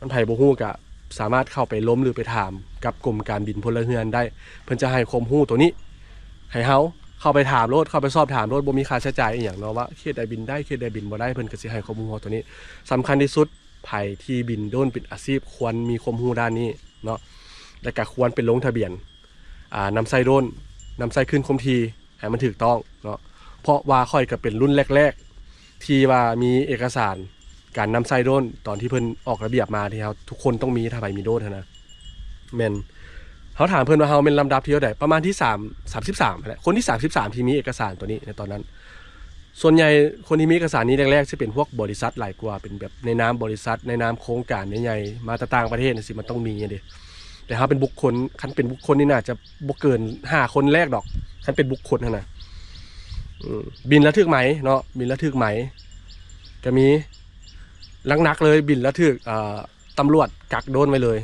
ມັນໃຜບໍ່ຮູ້ກໍສາມາດເຂົ້າໄປລົມ ຫຼື ໄປຖາມກັບກົມການບິນພົນລະເຮືອນໄດ້ ເພິ່ນຈະໃຫ້ຄວາມຮູ້ໂຕນີ້ໃຫ້ເຮົາ ເຂົ້າໄປຖາມໂລດ ເຂົ້າໄປສອບຖາມໂລດ ບໍ່ມີຄ່າໃຊ້ຈ່າຍອີ່ຫຍັງເນາະ ວ່າເຂດໃດບິນໄດ້ ເຂດໃດບິນບໍ່ໄດ້ ເພິ່ນກໍຊິໃຫ້ຄວາມຮູ້ເຮົາໂຕນີ້. ສຳຄັນທີ່ສຸດ ໃຜທີ່ບິນໂດຣນເປັນອາຊີບ ຄວນມີຄວາມຮູ້ດ້ານນີ້ເນາະ ແລະກະຄວນໄປລົງທະບຽນ ອ່າ ນຳໃຊ້ໂດຣນ ນຳໃຊ້ຄື້ນຄວາມຖີ່ໃຫ້ມັນຖືກຕ້ອງເນາະ. ເພາະວ່າຂ້ອຍກໍເປັນລຸ້ນແລກໆ ທີ່ວ່າມີເອກະສານການນຳໃຊ້ໂດຣນ ຕອນທີ່ເພິ່ນອອກລະບຽບມາ ທີ່ເຮົາທຸກຄົນຕ້ອງມີ ຖ້າໃຜມີໂດຣນຫັ້ນນະ ແມ່ນ ເຮົາຖາມເພິ່ນວ່າເຮົາແມ່ນລຳດັບທີເທົ່າໃດ ປະມານທີສາມ ສາມສິບສາມຫັ້ນແຫຼະ ຄົນທີສາມສິບສາມທີ່ມີເອກະສານໂຕນີ້ໃນຕອນນັ້ນ. ສ່ວນໃຫຍ່ຄົນທີ່ມີເອກະສານນີ້ແລກໆ ຊິເປັນພວກບໍລິສັດຫຼາຍກວ່າ ເປັນແບບໃນນາມບໍລິສັດ ໃນນາມໂຄງການໃຫຍ່ໆ ມາແຕ່ຕ່າງປະເທດຈັ່ງຊີ້ ມັນຕ້ອງມີຫັ້ນເດ. ແຕ່ເຮົາເປັນບຸກຄົນ ຄັນເປັນບຸກຄົນນີ້ໜ້າຈະບໍ່ເກີນຫ້າຄົນແລກດອກ ຄັນເປັນບຸກຄົນຫັ້ນນະ. ອືມ ບິນແລ້ວຖືກໄໝເນາະ ບິນແລ້ວຖືກໄໝກໍມີ. ຫຼັກໆເລີຍ ບິນແລ້ວຖືກ ເອີ ຕຳຫຼວດກັກໂດຣນໄວ້ເລີຍ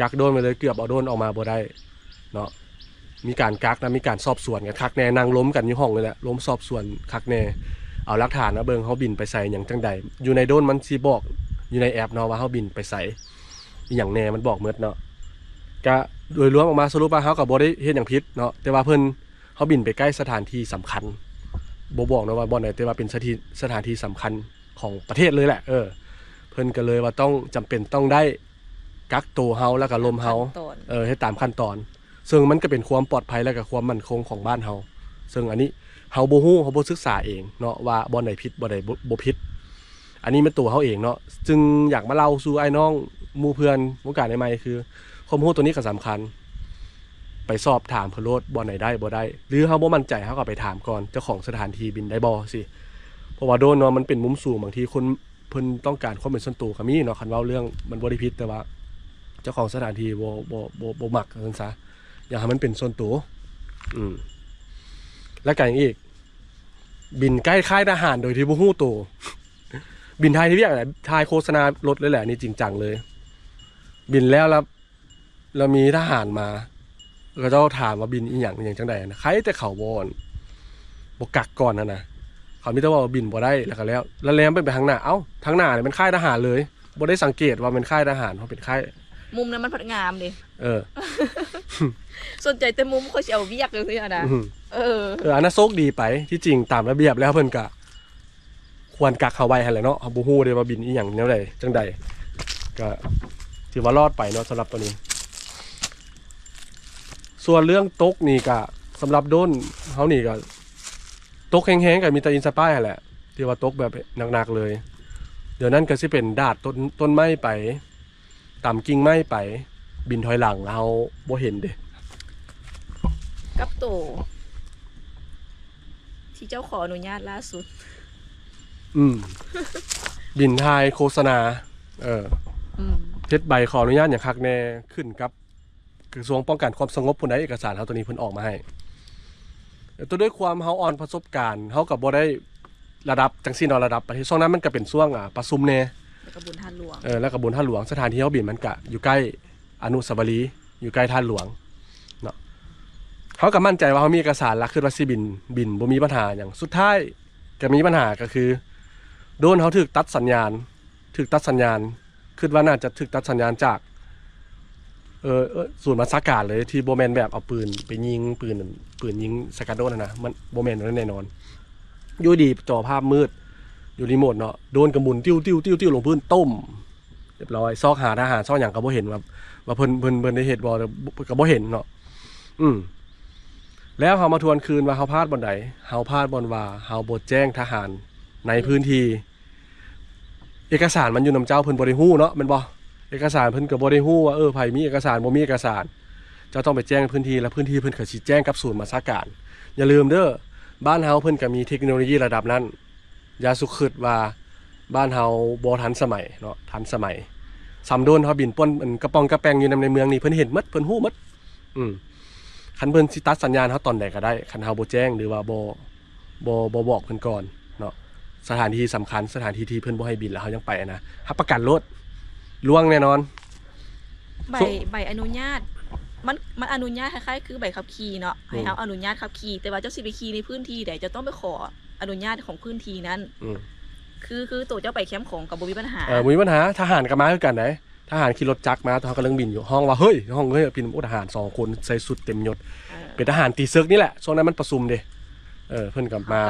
ກັກໂດຣນໄວ້ເລີຍ ເກືອບເອົາໂດຣນອອກມາບໍ່ໄດ້ເນາະ. ມີການກັກນະ ມີການສອບສວນກັນຄັກແນ່ ນັ່ງລົມກັນຢູ່ຫ້ອງນີ້ແຫຼະ ລົມສອບສວນຄັກແນ່. ເອົາຫຼັກຖານມາເບິ່ງ ເຮົາບິນໄປໃສ ຫຍັງຈັ່ງໃດ. ຢູ່ໃນໂດຣນມັນຊິບອກ ຢູ່ໃນແອັບເນາະ ວ່າເຮົາບິນໄປໃສ ອີ່ຫຍັງແດ່ ມັນບອກໝົດເນາະ. ກະໂດຍລວມອອກມາສະຫຼຸບວ່າ ເຮົາກະບໍ່ໄດ້ເຮັດຫຍັງຜິດເນາະ ແຕ່ວ່າເພິ່ນ ເຮົາບິນໄປໃກ້ສະຖານທີ່ສຳຄັນ ບໍ່ບອກເນາະວ່າບ່ອນໃດ ແຕ່ວ່າເປັນສະຖານ ສະຖານທີ່ສຳຄັນຂອງປະເທດເລີຍແຫຼະ. ເອີ ເພິ່ນກະເລີຍວ່າຕ້ອງ ຈຳເປັນຕ້ອງໄດ້ກັກໂຕເຮົາ ແລ້ວກະລົມເຮົາ ເອີ ເຮັດຕາມຂັ້ນຕອນ ເຊິ່ງມັນກະເປັນຄວາມປອດໄພ ແລະກະຄວາມໝັ້ນຄົງຂອງບ້ານເຮົາ. ເຊິ່ງອັນນີ້ເຮົາບໍ່ຮູ້ ເຮົາບໍ່ສຶກສາເອງເນາະວ່າບ່ອນໃດຜິດ ບ່ອນໃດບໍ່ ບໍ່ຜິດ. ອັນນີ້ແມ່ນໂຕເຮົາເອງເນາະ ຈຶ່ງຢາກມາເລົ່າສູ່ອ້າຍນ້ອງໝູ່ເພື່ອນວົງການໃໝ່ໆ ຄືຄວາມຮູ້ໂຕນີ້ກະສຳຄັນ. ໄປສອບຖາມເພິ່ນໂລດ ບ່ອນໃດໄດ້ບໍ່ໄດ້ ຫຼືເຮົາບໍ່ໝັ້ນໃຈ ເຮົາກະໄປຖາມກ່ອນ ເຈົ້າຂອງສະຖານທີ່ບິນໄດ້ບໍ່ຊີ້. ເພາະວ່າໂດຣນເນາະ ມັນເປັນມຸມສູງ ບາງທີຄົນ ເພິ່ນຕ້ອງການຄວາມເປັນສ່ວນໂຕກະມີເນາະ. ຄັນເວົ້າເລື່ອງມັນບໍ່ໄດ້ຜິດ ແຕ່ວ່າເຈົ້າຂອງສະຖານທີ່ບໍ່ ບໍ່ ບໍ່ ບໍ່ມັກ ວ່າຊັ້ນຊະ ຢາກໃຫ້ມັນເປັນສ່ວນໂຕ. ອືມ ແລ້ວກະຫຍັງອີກ ບິນໃກ້ຄ້າຍທະຫານໂດຍທີ່ບໍ່ຮູ້ໂຕ ບິນຖ່າຍວຽກ ຖ່າຍໂຄສະນາລົດເລີຍແຫຼະ ອັນນີ້ຈິງຈັງເລີຍ. ບິນແລ້ວ ແລ້ວ ແລ້ວມີທະຫານມາ ເຂົາເຈົ້າຖາມວ່າບິນອີ່ຫຍັງ ອີ່ຫຍັງຈັ່ງໃດນະ ໃຄແຕ່ເຂົາບໍ່ ບໍ່ກັກກ່ອນຫັ້ນນະ. ເຂົາມີແຕ່ເວົ້າວ່າບິນບໍ່ໄດ້ ແລ້ວກະແລ້ວ ແລ້ວແລມໄປ ໄປທາງໜ້າ ເອົ້າ ທາງໜ້ານີ້ແມ່ນຄ້າຍທະຫານເລີຍ ບໍ່ໄດ້ສັງເກດວ່າແມ່ນຄ້າຍທະຫານ ເຮົາເປັນຄ້າຍ ມຸມນັ້ນມັນພັດງາມເດ້. ເອີ ສົນໃຈແຕ່ມຸມ ຂ້ອຍຊິເອົາວຽກຈັ່ງຊີ້ຫັ້ນນະ. ອືມ ເອີ ເອີ ອັນນັ້ນໂຊກດີໄປ. ທີ່ຈິງຕາມລະບຽບແລ້ວເພິ່ນກະຄວນກັກເຮົາໄວ້ຫັ້ນແຫຼະເນາະ. ເຮົາບໍ່ຮູ້ເດ້ວ່າບິນອີ່ຫຍັງແນວໃດຈັ່ງໃດ ກະຖືວ່າລອດໄປເນາະ ສຳລັບໂຕນີ້. ສ່ວນເລື່ອງຕົກນີ້ກະ ສຳລັບໂດຣນເຮົານີ້ກະ ຕົກແຮງໆ ກະມີແຕ່ອິນສະປາຍຫັ້ນແຫຼະ ທີ່ວ່າຕົກແບບໜັກໆເລີຍ. ດຽວນັ້ນກະຊິເປັນດາດຕົ້ນ ຕົ້ນໄມ້ໄປ ຕຳກິ່ງໄມ້ໄປ ບິນຖອຍຫຼັງ ແລ້ວເຮົາບໍ່ເຫັນເດ້. ກັບໂຕທີ່ເຈົ້າຂໍອະນຸຍາດລ່າສຸດ. ອືມ ບິນຖ່າຍໂຄສະນາ ເອີ ອືມ ເຮັດໃບຂໍອະນຸຍາດຫຍັງຄັກແນ່ ຂຶ້ນກັບກະຊວງປ້ອງກັນຄວາມສະຫງົບພຸ້ນໃດ ເອກະສານເຮົາໂຕນີ້ເພິ່ນອອກມາໃຫ້. ແຕ່ດ້ວຍຄວາມເຮົາອ່ອນປະສົບການ ເຮົາກະບໍ່ໄດ້ ລະດັບຈັ່ງຊີ້ເນາະ ລະດັບປະເທດ. ຊ່ວງນັ້ນມັນກະເປັນຊ່ວງ ອາ ປະຊຸມແດ່ ແລ້ວກະບຸນທາດຫຼວງ ເອີ ແລ້ວກະບຸນທາດຫຼວງ. ສະຖານທີ່ເຮົາບິນມັນກະຢູ່ໃກ້ອະນຸສາວະລີ ຢູ່ໃກ້ທາດຫຼວງເນາະ. ເຮົາກະໝັ້ນໃຈວ່າເຮົາມີເອກະສານລະ ຄິດວ່າຊິບິນ ບິນບໍ່ມີບັນຫາຫຍັງ. ສຸດທ້າຍກະມີບັນຫາ ກະຄືໂດຣນເຮົາຖືກຕັດສັນຍານ ຖືກຕັດສັນຍານ ຄິດວ່າໜ້າຈະຖືກຕັດສັນຍານຈາກ ເອີ ເອີ ສູນບັນຊາການເລີຍ ທີ່ບໍ່ແມ່ນແບບເອົາປືນໄປຍິງ ປືນ ປືນຍິງສະກັດໂດຣນຫັ້ນນະ ມັນບໍ່ແມ່ນແນວນັ້ນແນ່ນອນ. ຢູ່ດີຈໍພາບມືດ ຢູ່ຣີໂມດເນາະ ໂດຣນກະໝູນຕິວໆໆ ລົງພື້ນ ຕຸ້ມ ຮຽບຮ້ອຍ. ຊອກຫາທະຫານ ຊອກຫຍັງກະບໍ່ເຫັນວ່າ ວ່າເພິ່ນ ເພິ່ນ ເພິ່ນໄດ້ເຮັດບໍ່ ກະບໍ່ເຫັນເນາະ. ອືມ ແລ້ວເຮົາມາທວນຄືນວ່າເຮົາພາດບ່ອນໃດ? ເຮົາພາດບ່ອນວ່າເຮົາບໍ່ແຈ້ງທະຫານໃນພື້ນທີ່. ເອກະສານມັນຢູ່ນຳເຈົ້າ ເພິ່ນບໍ່ໄດ້ຮູ້ເນາະ ແມ່ນບໍ່? ເອກະສານເພິ່ນກະບໍ່ໄດ້ຮູ້ວ່າ ເອີ ໃຜມີເອກະສານ ບໍ່ມີເອກະສານ. ເຈົ້າຕ້ອງໄປແຈ້ງພື້ນທີ່ ແລ້ວພື້ນທີ່ເພິ່ນກະຊິແຈ້ງກັບສູນບັນຊາການ. ຢ່າລືມເດີ ບ້ານເຮົາເພິ່ນກະມີເທັກໂນໂລຢີລະດັບນັ້ນ. ຢ່າສຸກຄິດວ່າບ້ານເຮົາບໍ່ທັນສະໄໝເນາະ ທັນສະໄໝ. ສຳໂດນເຮົາບິນປ່ອນ ອັນ ກະປ່ອງກະແປງຢູ່ນຳໃນເມືອງນີ້ ເພິ່ນເຫັນໝົດ ເພິ່ນຮູ້ໝົດ. ອືມ ຄັນເພິ່ນຊິຕັດສັນຍານເຮົາຕອນໃດກະໄດ້ ຄັນເຮົາບໍ່ແຈ້ງ ຫຼືວ່າບໍ່ ບໍ່ ບໍ່ບອກເພິ່ນກ່ອນເນາະ. ສະຖານທີ່ສຳຄັນ ສະຖານທີ່ທີ່ເພິ່ນບໍ່ໃຫ້ບິນ ແລ້ວເຮົາຍັງໄປຫັ້ນນະ ຮັບປະກັນໂລດ ລ່ວງແນ່ນອນ. ໃບ ໃບອະນຸຍາດ ມັນ ມັນອະນຸຍາດຄ້າຍໆ ຄືໃບຂັບຂີ່ເນາະ ໃຫ້ເຮົາອະນຸຍາດຂັບຂີ່ ແຕ່ວ່າເຈົ້າຊິໄປຂີ່ໃນພື້ນທີ່ໃດ ເຈົ້າຕ້ອງໄປຂໍອະນຸຍາດຂອງພື້ນທີ່ນັ້ນ. ອືມ ຄື ຄືໂຕເຈົ້າໄປແຄມຂອງກະບໍ່ມີບັນຫາ ເອີ ບໍ່ມີບັນຫາ. ທະຫານກະມາຄືກັນໃດ ທະຫານຂີ່ລົດຈັກມາ ຕອນເຮົາກຳລັງບິນຢູ່ ຮ້ອງວ່າ ເຮີ້ຍ ຮ້ອງ ເຮີ້ຍ ເປັນໂອ ທະຫານສອງຄົນໃສ່ຊຸດເຕັມຍົດ ເອີ ເປັນທະຫານຕີເສິກນີ້ແຫຼະ. ຊ່ວງນັ້ນມັນປະຊຸມເດ ເອີ ເພິ່ນກະມາ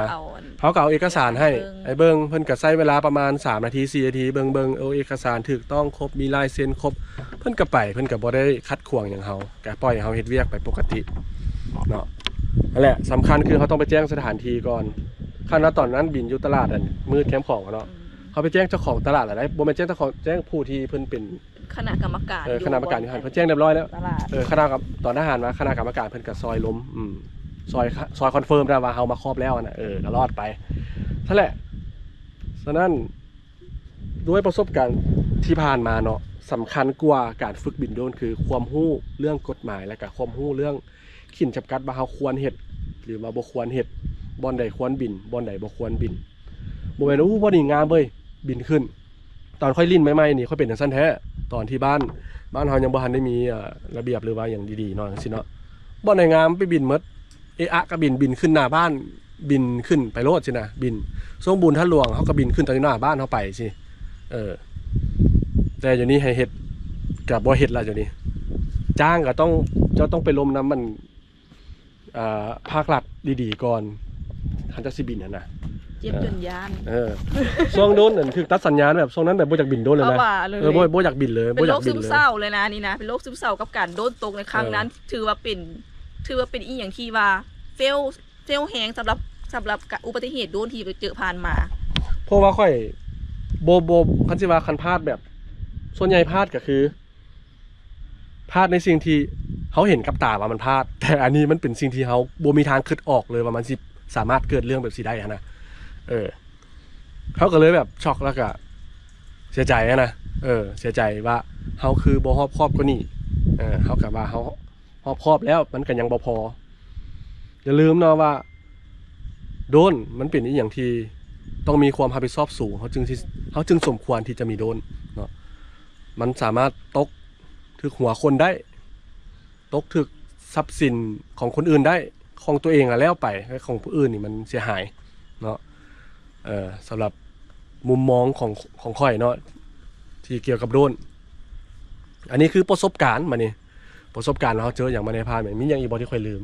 ເຮົາກະເອົາ ເຮົາກະເອົາເອກະສານໃຫ້ ໃຫ້ເບິ່ງ ໃຫ້ເບິ່ງ ເພິ່ນກະໃຊ້ເວລາປະມານສາມນາທີ ສີ່ນາທີ ເບິ່ງ ເບິ່ງ ເອີ ເອກະສານຖືກຕ້ອງຄົບ ມີລາຍເຊັນຄົບ ເພິ່ນກະໄປ ເພິ່ນກະບໍ່ໄດ້ຂັດຂວາງຫຍັງເຮົາ ກະປ່ອຍເຮົາເຮັດວຽກໄປປົກກະຕິເນາະ. ຫັ້ນແຫຼະ ສຳຄັນຄືເຮົາຕ້ອງໄປແຈ້ງສະຖານທີ່ກ່ອນ. ຄັນວ່າຕອນນັ້ນບິນຢູ່ຕະຫຼາດ ອັນ ມືດແຄມຂອງເນາະ ອືມ ເຮົາໄປແຈ້ງເຈົ້າຂອງຕະຫຼາດລະໄດ໋ ບໍ່ແມ່ນແຈ້ງເຈົ້າຂອງ ແຈ້ງຜູ້ທີ່ເພິ່ນເປັນ ຄະນະກຳມະການ ເອີ ຢູ່ ຄະນະກຳມະການຢູ່ຫັ້ນ ເພິ່ນແຈ້ງຮຽບຮ້ອຍແລ້ວ ຕະຫຼາດ ເອີ ຄະນະກຳ ຕອນທະຫານມາ ຄະນະກຳມະການເພິ່ນກະຊອຍລົມ ອືມ ຊອຍ ຄະ ຊອຍຄອນເຟີມໄດ້ວ່າເຮົາມາຄອບແລ້ວຫັ້ນນະ ເອີ ກະລອດໄປ. ຊັ້ນແຫຼະ ສະນັ້ນ ດ້ວຍປະສົບການທີ່ຜ່ານມາເນາະ ສຳຄັນກວ່າການຝຶກບິນໂດຣນ ຄືຄວາມຮູ້ເລື່ອງກົດໝາຍ ແລະກະຄວາມຮູ້ເລື່ອງ ຂີດຈຳກັດວ່າເຮົາຄວນເຮັດ ຫຼືວ່າບໍ່ຄວນເຮັດ ບ່ອນໃດຄວນບິນ ບ່ອນໃດບໍ່ຄວນບິນ. ບໍ່ແມ່ນ ໂອ້ ບ່ອນນີ້ງາມເວີ້ຍ ບິນຂຶ້ນ. ຕອນຂ້ອຍຫຼິ້ນໃໝ່ໆນີ້ ຂ້ອຍເປັນຈັ່ງຊັ້ນແທ້ ຕອນທີ່ບ້ານ ບ້ານເຮົາຍັງບໍ່ທັນໄດ້ມີ ເອີ ລະບຽບ ຫຼືວ່າຫຍັງດີໆເນາະ ຈັ່ງຊີ້ເນາະ. ບ່ອນໃດງາມໄປບິນໝົດ ເອະອະກະບິນ ບິນຂຶ້ນໜ້າບ້ານ ບິນຂຶ້ນໄປໂລດຊີ້ນະ ບິນ ຊ່ວງບຸນທາດຫຼວງເຮົາກໍບິນຂຶ້ນຕາຢູ່ໜ້າບ້ານເຮົາໄປຊີ້ ເອີ ແຕ່ດຽວນີ້ໃຫ້ເຮັດກໍບໍ່ເຮັດລະ ດຽວນີ້ຈ້າງກໍຕ້ອງ ເຈົ້າຕ້ອງໄປລົມນຳມັນ ອ່າ ພາກລັດດີໆກ່ອນ ຄັນເຈົ້າຊິບິນຫັ້ນນະ ເຈັບຈົນຢ້ານ ເອີ ຊ່ວງໂດນນັ້ນຖືກຕັດສັນຍານ ແບບຊ່ວງນັ້ນແບບບໍ່ຢາກບິນໂດນເລີຍນະ ເອີ ບໍ່ ບໍ່ຢາກບິນເລີຍ ເປັນໂລກຊຶມເສົ້າເລີຍນະ ນີ້ນະ ເປັນໂລກຊຶມເສົ້າກັບການໂດນຕົກໃນຄັ້ງນັ້ນ ເອີ ຖືວ່າເປັນ ຖືວ່າເປັນອີ່ຫຍັງທີ່ວ່າເຟວ ເຟວແຮງສຳລັບ ສຳລັບກະ ອຸບັດຕິເຫດໂດນທີ່ເຈີຜ່ານມາ ເພາະວ່າຂ້ອຍບໍ່ ບໍ່ ຄັນຊິວ່າຄັນພາດແບບ ສ່ວນໃຫຍ່ພາດກໍຄື ພາດໃນສິ່ງທີ່ເຮົາເຫັນກັບຕາວ່າມັນພາດ ແຕ່ອັນນີ້ມັນເປັນສິ່ງທີ່ເຮົາບໍ່ມີທາງຄິດອອກເລີຍວ່າມັນຊິສາມາດເກີດເລື່ອງແບບຊີ້ໄດ້ຫັ້ນນະ ເອີ ເຮົາກໍເລີຍແບບຊັອກ ແລ້ວກໍເສຍໃຈຫັ້ນນະ ເອີ ເສຍໃຈວ່າເຮົາຄືບໍ່ຮອບຄອບກວ່ານີ້ ເອີ ເຮົາກໍວ່າເຮົາຮອບຄອບແລ້ວ ມັນກໍຍັງບໍ່ພໍ ຢ່າລືມເນາະວ່າ ໂດຣນມັນເປັນອີ່ຫຍັງທີ່ຕ້ອງມີຄວາມຮັບຜິດຊອບສູງ ເຮົາຈຶ່ງຊິ ເຮົາຈຶ່ງສົມຄວນທີ່ຈະມີໂດຣນເນາະ ມັນສາມາດຕົກຖືກຫົວຄົນໄດ້ ຕົກຖືກຊັບສິນຂອງຄົນອື່ນໄດ້ ຂອງຕົວເອງລະແລ້ວໄປ ແຕ່ຂອງຜູ້ອື່ນນີ້ມັນເສຍຫາຍເນາະ ເອີ ສຳລັບມຸມມອງຂອງ ຂອງຂ້ອຍເນາະ ທີ່ກ່ຽວກັບໂດຣນ ອັນນີ້ຄືປະສົບການ ບາດນີ້ ປະສົບການເຮົາເຈີຫຍັງມາແດ່ຜ່ານມາ ມີຫຍັງອີກບໍ່ທີ່ຂ້ອຍລືມ?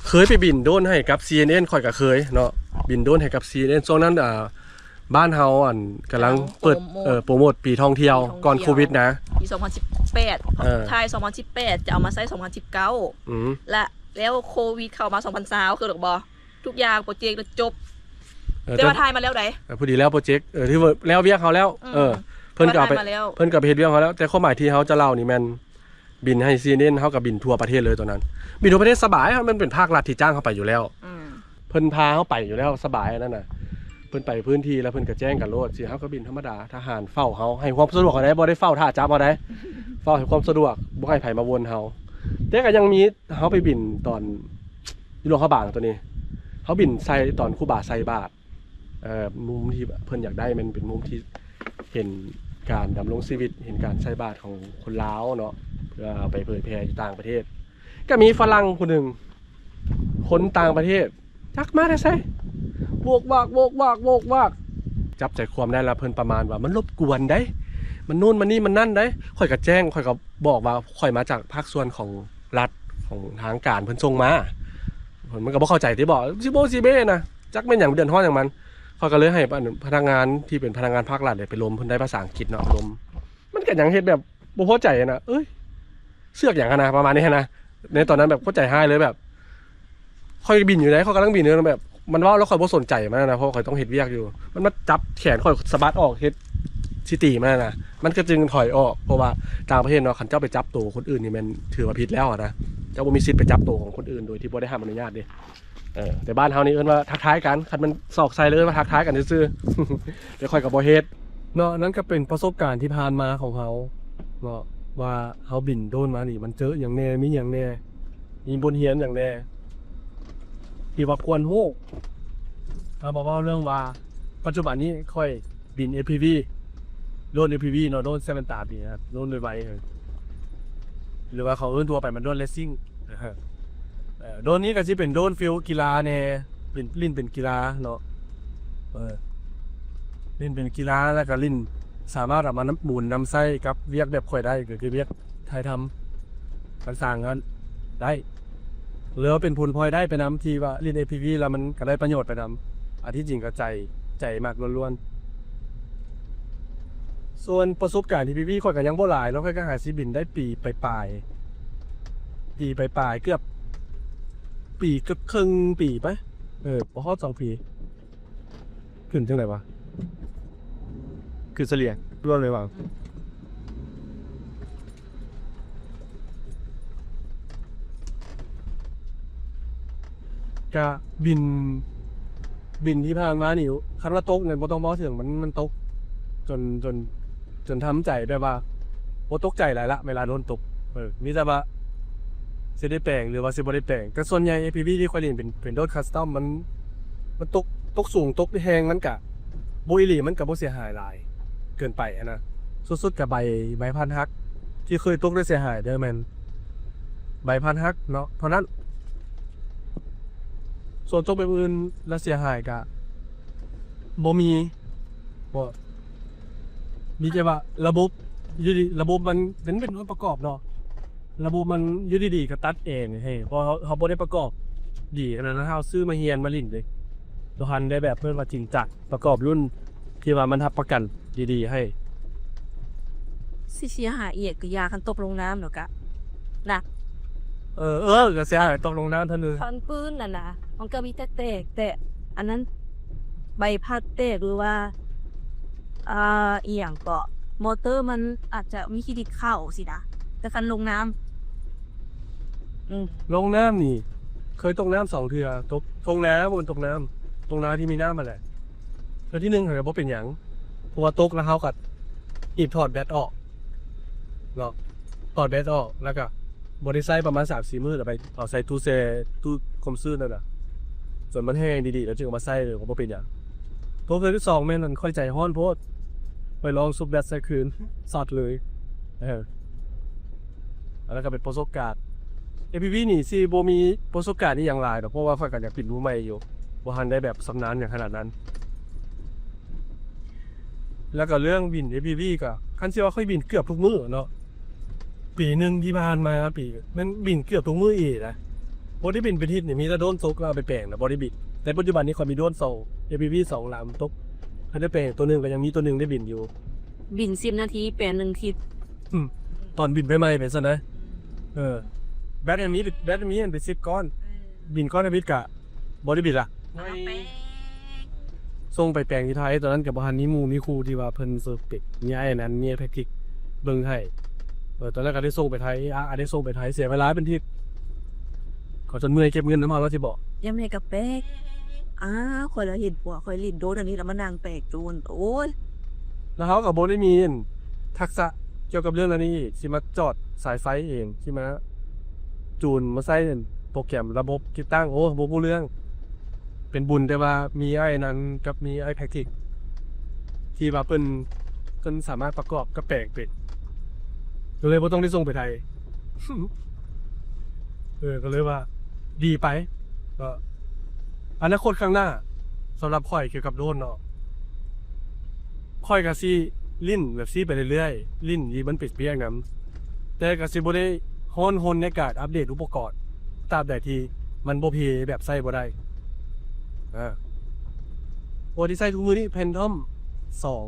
ເຄີຍໄປບິນໂດຣນໃຫ້ກັບ ຊີເອັນເອັນ ຂ້ອຍກໍເຄີຍເນາະ ບິນໂດຣນໃຫ້ກັບ ຊີເອັນເອັນ ຊ່ວງນັ້ນ ອ່າ ບ້ານເຮົາ ອັນ ກຳລັງເປີດ ກຳລັງໂປຣໂມດ ເອີ ໂປຣໂມດປີທ່ອງທ່ຽວ ທ່ອງທ່ຽວ ກ່ອນໂຄວິດນະ ປີສອງພັນສິບແປດ ເອີ ທ້າຍສອງພັນສິບແປດ ຈະເອົາມາໃຊ້ສອງພັນສິບເກົ້າ ອືມ ແລະ ແລ້ວໂຄວິດເຂົ້າມາສອງພັນຊາວ ຄືດອກບໍ່? ທຸກຢ່າງໂປຣເຈັກລະຈົບ ເອີ ແຕ່ວ່າ ແຕ່ ຖ່າຍມາແລ້ວໃດ ເອີ ພໍດີແລ້ວໂປຣເຈັກ ເອີ ຖືວ່າແລ້ວວຽກເຮົາແລ້ວ ອືມ ເອີ ເພິ່ນກໍເອົາໄປ ເພິ່ນກໍໄປເຮັດວຽກເຮົາແລ້ວ ແຕ່ຄວາມໝາຍທີ່ເຮົາຈະເລົ່ານີ້ແມ່ນ ບິນໃຫ້ ຊີເອັນເອັນ ເຮົາກໍບິນທົ່ວປະເທດເລີຍຕອນນັ້ນ ບິນທົ່ວປະເທດສະບາຍ ເຮົາ ມັນເປັນພາກລັດທີ່ຈ້າງເຮົາໄປຢູ່ແລ້ວ ອືມ ເພິ່ນພາເຮົາໄປຢູ່ແລ້ວ ສະບາຍອັນນັ້ນນະ ເພິ່ນໄປພື້ນທີ່ແລ້ວເພິ່ນກໍແຈ້ງກັນໂລດ ຊິເຮົາກໍບິນທຳມະດາ ທະຫານເຝົ້າເຮົາ ໃຫ້ຄວາມສະດວກເຮົາໄດ້ ບໍ່ໄດ້ເຝົ້າຖ້າຈັບເຮົາໄດ້ ເຝົ້າໃຫ້ຄວາມສະດວກ ບໍ່ໃຫ້ໃຜມາວົນເຮົາ ແຕ່ກໍຍັງມີ ເຮົາໄປບິນຕອນຢູ່ຫຼວງພະບາງຕົວນີ້ ເຮົາບິນໃສ່ຕອນຄູບາໃສ່ບາດ ເອີ ມຸມທີ່ເພິ່ນຢາກໄດ້ແມ່ນເປັນມຸມທີ່ເຫັນການດຳລົງຊີວິດ ເຫັນການໃສ່ບາດຂອງຄົນລາວເນາະ ເພື່ອເອົາໄປເຜີຍແຜ່ຢູ່ຕ່າງປະເທດ ກໍມີຝຣັ່ງຜູ້ໜຶ່ງ ຄົນຕ່າງປະເທດ ຈັກມາແຕ່ໃສ ໂວກວາກ ໂວກວາກ ໂວກວາກ ຈັບໃຈຄວາມໄດ້ລະ ເພິ່ນປະມານວ່າມັນລົບກວນໃດ໋ ມັນໂນ່ນມັນນີ້ມັນນັ້ນໃດ໋ ຂ້ອຍກໍແຈ້ງ ຂ້ອຍກໍບອກວ່າຂ້ອຍມາຈາກພາກສ່ວນຂອງລັດ ຂອງທາງການເພິ່ນສົ່ງມາ ມັນກໍບໍ່ເຂົ້າໃຈຕິ ບອກຊິໂບຊິເບນະ ຈັກແມ່ນຫຍັງ ເດືອດຮ້ອນຫຍັງມັນ ຂ້ອຍກໍເລີຍໃຫ້ພະ ພະນັກງານທີ່ເປັນພະນັກງານພາກລັດໄປລົມ ເພິ່ນໄດ້ພາສາອັງກິດເນາະ ລົມ ມັນກໍຍັງເຮັດແບບບໍ່ພໍໃຈນະ ເອີຍ ເຊືອກຫຍັງຫັ້ນນະ ປະມານນີ້ຫັ້ນນະ ໃນຕອນນັ້ນແບບໂຄດໃຈຮ້າຍເລີຍ ແບບຂ້ອຍບິນຢູ່ໃດ໋ ຂ້ອຍກຳລັງບິນຢູ່ ແບບມັນເວົ້າແລ້ວຂ້ອຍບໍ່ສົນໃຈມັນນະ ເພາະຂ້ອຍຕ້ອງເຮັດວຽກຢູ່ ມັນມາຈັບແຂນຂ້ອຍສະບັດອອກ ເຮັດຊິຕີມັນນະ ມັນກໍຈຶ່ງຖອຍອອກ ເພາະວ່າຕ່າງປະເທດເນາະ ຄັນເຈົ້າໄປຈັບໂຕຄົນອື່ນນີ້ແມ່ນຖືວ່າຜິດແລ້ວຫັ້ນນະ ເຈົ້າບໍ່ມີສິດໄປຈັບໂຕຂອງຄົນອື່ນໂດຍທີ່ບໍ່ໄດ້ຮັບອະນຸຍາດເດ້. ເອີ ແຕ່ບ້ານເຮົານີ້ເອີ້ນວ່າທັກທາຍກັນ ຄັນແມ່ນສອກໃສ່ເລີຍວ່າທັກທາຍກັນຊື່ໆ ແຕ່ຂ້ອຍກໍບໍ່ເຮັດເນາະ. ນັ້ນກໍເປັນປະສົບການທີ່ຜ່ານມາຂອງເຮົາເນາະ ວ່າເຮົາບິນໂດຣນມານີ້ ມັນເຈີຫຍັງແດ່ ມີຫຍັງແດ່ ມີບົດຮຽນຫຍັງແດ່ ທີ່ວ່າຄວນຮູ້. ເຮົາມາເວົ້າເລື່ອງວ່າ ປັດຈຸບັນນີ້ຂ້ອຍບິນເອພພີວີ ໂດຣນເອພພີວີເນາະ ໂດຣນໃສ່ແວ່ນຕາບິນນະ ໂດຣນໄວໆ ຫຼືວ່າເຂົາເອີ້ນທົ່ວໄປມັນໂດຣນເລດຊິງ. ເອີ ໂດຣນນີ້ກໍຊິເປັນໂດຣນຟີລກິລາແດ່ ເປັນ ຫຼິ້ນເປັນກິລາເນາະ ເອີ ຫຼິ້ນເປັນກິລາ ແລ້ວກໍຫຼິ້ນ ສາມາດເອົາມານຳ ໝູນນຳໃຊ້ກັບວຽກແບບຂ້ອຍໄດ້ ກໍຄືວຽກຖ່າຍທຳຕ່າງໆ ກໍໄດ້ ຫຼືວ່າເປັນຜົນພລອຍໄດ້ໄປນຳ ທີ່ວ່າຫຼິ້ນເອພພີວີແລ້ວມັນກໍໄດ້ປະໂຫຍດໄປນຳ. ອັນທີ່ຈິງກໍໃຈ ໃຈມັກລ້ວນໆ. ສ່ວນປະສົບການເອພພີວີຂ້ອຍກໍຍັງບໍ່ຫຼາຍເນາະ ຂ້ອຍກໍຫາຊິບິນໄດ້ປີປາຍໆ ປີປາຍໆ ເກືອບ ປີເກືອບເຄິ່ງປີໄປ ເອີ ບໍ່ຮອດສອງປີ. ຂຶ້ນຈັ່ງໃດວະ? ຄືສະເລ່ຍ ລວມເລີຍວ່າ ກະບິນ ບິນທີ່ຜ່ານມານີ້ ຄັນວ່າຕົກນີ້ບໍ່ຕ້ອງເວົ້າເຖິງ ມັນ ມັນຕົກຈົນ ຈົນ ຈົນທຳໃຈ ແບບວ່າບໍ່ຕົກໃຈຫຼາຍລະ ເວລາໂດນຕົກ. ເອີ ມີແຕ່ວ່າຊິໄດ້ແປງ ຫຼືວ່າຊິບໍ່ໄດ້ແປງ. ແຕ່ສ່ວນໃຫຍ່ເອພພີວີທີ່ຂ້ອຍຫຼິ້ນເປັນ ເປັນໂດຣນຄັສຕອມ ມັນ ມັນຕົກ ຕົກສູງ ຕົກແຮງ ມັນກະ ບໍ່ອີ່ຫຼີ ມັນກະບໍ່ເສຍຫາຍຫຼາຍເກີນໄປຫັ້ນນະ. ສຸດໆກະໃບ ໃບພັດຫັກ ທີ່ເຄີຍຕົກໄດ້ເສຍຫາຍເດີ ແມ່ນໃບພັດຫັກເນາະ ເທົ່ານັ້ນ. ສ່ວນຕົກແບບອື່ນແລ້ວເສຍຫາຍກະບໍ່ມີ ບໍ່ ມີແຕ່ວ່າລະບົບ ຢູ່ດີລະບົບມັນ ມັນເປັນສ່ວນປະກອບເນາະ ລະບົບມັນຢູ່ດີໆກໍຕັດເອງເຮົ ເພາະເຮົາ ເຮົາບໍ່ໄດ້ປະກອບດີຂະໜາດນັ້ນ ເຮົາຊື້ມາຮຽນມາຫຼິ້ນເດ້ ບໍ່ທັນໄດ້ແບບເອີ້ນວ່າຈິງຈັງ ປະກອບລຸ້ນທີ່ວ່າມັນຮັບປະກັນດີໆໃຫ້. ຊິເສຍຫາຍອີ່ຫຍັງກໍຢ່າ ຄັນຕົກລົງນ້ຳແລ້ວກະໜັກ. ເອີ ເອີ ກໍເສຍຫາຍຕົກລົງນ້ຳເທົ່ານັ້ນ. ຄັນພື້ນນັ້ນນະ ມັນກໍມີແຕ່ແຕກ ແຕ່ອັນນັ້ນ ໃບພັດແຕກ ຫຼືວ່າ ອ່າ ອີ່ຫຍັງເກາະ ມໍເຕີມັນອາດຈະມີຂີ້ດິນເຂົ້າຊີ້ນະ ແຕ່ຄັນລົງນ້ຳ ອືມ ລົງນ້ຳນີ້ ເຄີຍຕົກນ້ຳສອງເທື່ອ ຕົກທົ່ງນາ ບໍ່ແມ່ນຕົກນ້ຳ ທົ່ງນາທີ່ມີນ້ຳຫັ້ນແຫຼະ. ເທື່ອທີໜຶ່ງຫັ້ນກໍບໍ່ເປັນຫຍັງ ເພາະວ່າຕົກແລ້ວເຮົາກໍຮີບຖອດແບັດອອກເນາະ ຖອດແບັດອອກ ແລ້ວກໍບໍ່ໄດ້ໃຊ້ປະມານສາມສີ່ມື້ ແລ້ວໄປເອົາໃສ່ຕູ້ແຊ່ ຕູ້ຄວາມຊື້ນັ້ນນະ ຈົນມັນແຫ້ງດີໆ ແລ້ວຈຶ່ງເອົາມາໃຊ້ເລີຍ ກໍບໍ່ເປັນຫຍັງ. ຕົກເທື່ອທີສອງແມ່ນອັນຂ້ອຍໃຈຮ້ອນໂພດ ຂ້ອຍລອງຊຸບແບັດໃສ່ຄືນ ຊັດເລີຍ ເອີ ອັນນັ້ນກໍເປັນປະສົບການ. ເອພີວີນີ້ຊິບໍ່ມີປະສົບການອີ່ຫຍັງຫຼາຍດອກ ເພາະວ່າຂ້ອຍກໍຍັງເປັນມືໃໝ່ຢູ່ ບໍ່ທັນໄດ້ແບບຊຳນານຫຍັງຂະໜາດນັ້ນ. ແລ້ວກໍເລື່ອງບິນເອພີວີກໍ ຄັນຊິວ່າຂ້ອຍບິນເກືອບທຸກມື້ເນາະ ປີໜຶ່ງທີ່ຜ່ານມາ ປີ ແມ່ນບິນເກືອບທຸກມື້ອີ່ຫຼີນະ ບໍ່ໄດ້ບິນເປັນທິດນີ້ ມີແຕ່ໂດຣນຕົກແລ້ວເອົາໄປແປງນະ ບໍ່ໄດ້ບິນ. ແຕ່ປັດຈຸບັນນີ້ຂ້ອຍມີໂດຣນສອງ ເອພີວີສອງລຳຕົກ ຄັນໄດ້ແປງຕົວໜຶ່ງ ກໍຍັງມີຕົວໜຶ່ງໄດ້ບິນຢູ່. ບິນສິບນາທີ ແປງໜຶ່ງທິດ. ອືມ ຕອນບິນໃໝ່ໆ ເປັນຊັ້ນນະ. ເອີ ແບັດມັນມີ ແບັດມັນມີອັນເປັນສິບກ້ອນ ເອີ ບິນກ້ອນທຳອິດກະບໍ່ໄດ້ບິນລະ ເອົາແປງ ສົ່ງໄປແປງຢູ່ໄທ. ຕອນນັ້ນກໍບໍ່ທັນມີໝູ່ມີຄູ່ທີ່ວ່າເພິ່ນເຊີເປັກ ມີອ້າຍອັນນັ້ນ ມີອ້າຍແພັກຕິກເບິ່ງໃຫ້. ເອີ ຕອນນັ້ນກໍໄດ້ສົ່ງໄປໄທ ອາ ໄດ້ສົ່ງໄປໄທ ເສຍເວລາເປັນທິດ ເຂົາຈົນເມື່ອຍເກັບເງິນນຳເຮົາແລ້ວຊິບອກ. ຍາມໃດກໍແປງ ອ້າ ຂ້ອຍລະເຫັນຜົວຂ້ອຍຫຼິ້ນໂດຣນອັນນີ້ລະມານັ່ງແປງໂດຣນ ໂອ້ຍ ແລ້ວເຮົາກໍບໍ່ໄດ້ມີອັນທັກສະກ່ຽວກັບເລື່ອງເຫຼົ່ານີ້ອີກ ຊິມາຈອດສາຍໄຟເອງ ຊິມາຈູນ ມາໃຊ້ອັນໂປຣແກຣມລະບົບຕິດຕັ້ງ ໂອ້ ບໍ່ຮູ້ເລື່ອງ. ເປັນບຸນແຕ່ວ່າມີອ້າຍນັ້ນກັບມີອ້າຍແພັກຕິກ ທີ່ວ່າເພິ່ນ ເພິ່ນສາມາດປະກອບກັບແປງເປັນ ກໍເລີຍບໍ່ຕ້ອງໄດ້ສົ່ງໄປໄທ. ເອີ ກໍເລີຍວ່າດີໄປ ກໍອະນາຄົດຂ້າງໜ້າ ສຳລັບຂ້ອຍກ່ຽວກັບໂດຣນເນາະ ຂ້ອຍກໍຊິຫຼິ້ນແບບຊີ້ໄປເລື້ອຍໆ ຫຼິ້ນທີ່ມັນເປັນວຽກນຳ ແຕ່ກໍຊິບໍ່ໄດ້ຮ້ອນຮົນໃນການອັບເດດອຸປະກອນ ຕາບໃດທີ່ມັນບໍ່ເພແບບໃຊ້ບໍ່ໄດ້. ອາ ໂອ ທີ່ໃຊ້ທຸກມື້ນີ້ Phantom ສອງ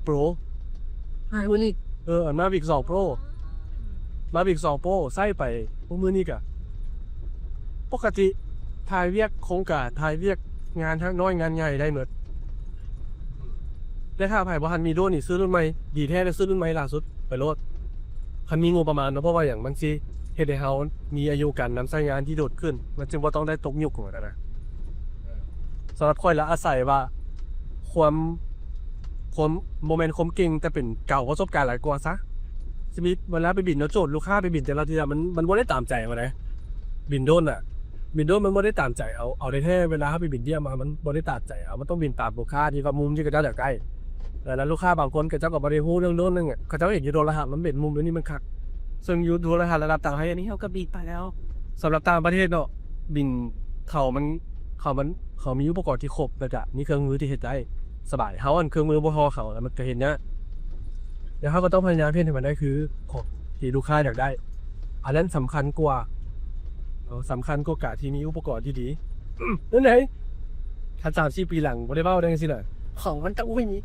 Pro ຫາຍບໍ່ນີ້ ເອີ ອັນ Mavic ສອງ Pro Mavic ສອງ Pro ໃຊ້ໄປທຸກມື້ນີ້ກະປົກກະຕິ ຖ່າຍວຽກໂຄງການ ຖ່າຍວຽກງານທັງນ້ອຍງານໃຫຍ່ໄດ້ໝົດ. ແຕ່ຖ້າໃຜບໍ່ທັນມີໂດຣນນີ້ ຊື້ລຸ້ນໃໝ່ ດີແທ້ແລ້ວ ຊື້ລຸ້ນໃໝ່ລ່າສຸດໄປໂລດ. ຄັນມີງົບປະມານເນາະ ເພາະວ່າຫຍັງ ມັນຊິເຮັດໃຫ້ເຮົາມີອາຍຸການນຳໃຊ້ງານທີ່ດົນຂຶ້ນ ມັນຈຶ່ງບໍ່ຕ້ອງໄດ້ຕົກຍຸກຫັ້ນນະ. ສຳລັບຂ້ອຍລະອາໄສວ່າຄວາມ ຄວາມ ບໍ່ແມ່ນຄວາມເກັ່ງ ແຕ່ເປັນເກົ່າປະສົບການຫຼາຍກວ່າຊະ. ຊິມີເວລາໄປບິນເນາະ ໂຈດລູກຄ້າໄປບິນແຕ່ລະເທື່ອ ມັນ ມັນບໍ່ໄດ້ຕາມໃຈເຮົາໃດ. ບິນໂດຣນນະ ບິນໂດຣນມັນບໍ່ໄດ້ຕາມໃຈເຮົາ ເອົາແທ້ໆ ເວລາເຮົາໄປບິນວຽກມາ ມັນບໍ່ໄດ້ຕາມໃຈເຮົາ ມັນຕ້ອງບິນຕາມລູກຄ້າທີ່ວ່າມຸມທີ່ເຂົາເຈົ້າຢາກໄດ້. ແລ້ວລູກຄ້າບາງຄົນເຂົາເຈົ້າກໍບໍ່ໄດ້ຮູ້ເລື່ອງໂດຣນນັ້ນ ເຂົາເຈົ້າເຫັນຢູ່ໂທລະທັດມັນເປັນມຸມແບບນີ້ມັນຄັກ ເຊິ່ງຢູ່ໂທລະທັດລະດັບຕ່າງປະເທດນີ້ເຮົາກໍບິນໄປແລ້ວ. ສຳລັບຕ່າງປະເທດເນາະ ບິນເຂົາມັນ ເຂົາມັນ ເຂົາມີອຸປະກອນທີ່ຄົບ ແລ້ວກະມີເຄື່ອງມືທີ່ເຮັດໄດ້ສະບາຍ. ເຮົາອັນເຄື່ອງມືບໍ່ພໍເຂົາ ແລ້ວມັນກະເຮັດຍາກ. ແລ້ວເຮົາກໍຕ້ອງພະຍາຍາມເຮັດໃຫ້ມັນໄດ້ຄືຂອງທີ່ລູກຄ້າຢາກໄດ້ ອັນນັ້ນສຳຄັນກວ່າເນາະ ສຳຄັນກວ່າການທີ່ມີອຸປະກອນທີ່ດີ. ນັ້ນໃດ ຄັນສາມສີ່ປີຫຼັງບໍ່ໄດ້ເວົ້າໄດ້ຈັ່ງຊີ້ນະ ຂອງມັນຕ້ອງມີ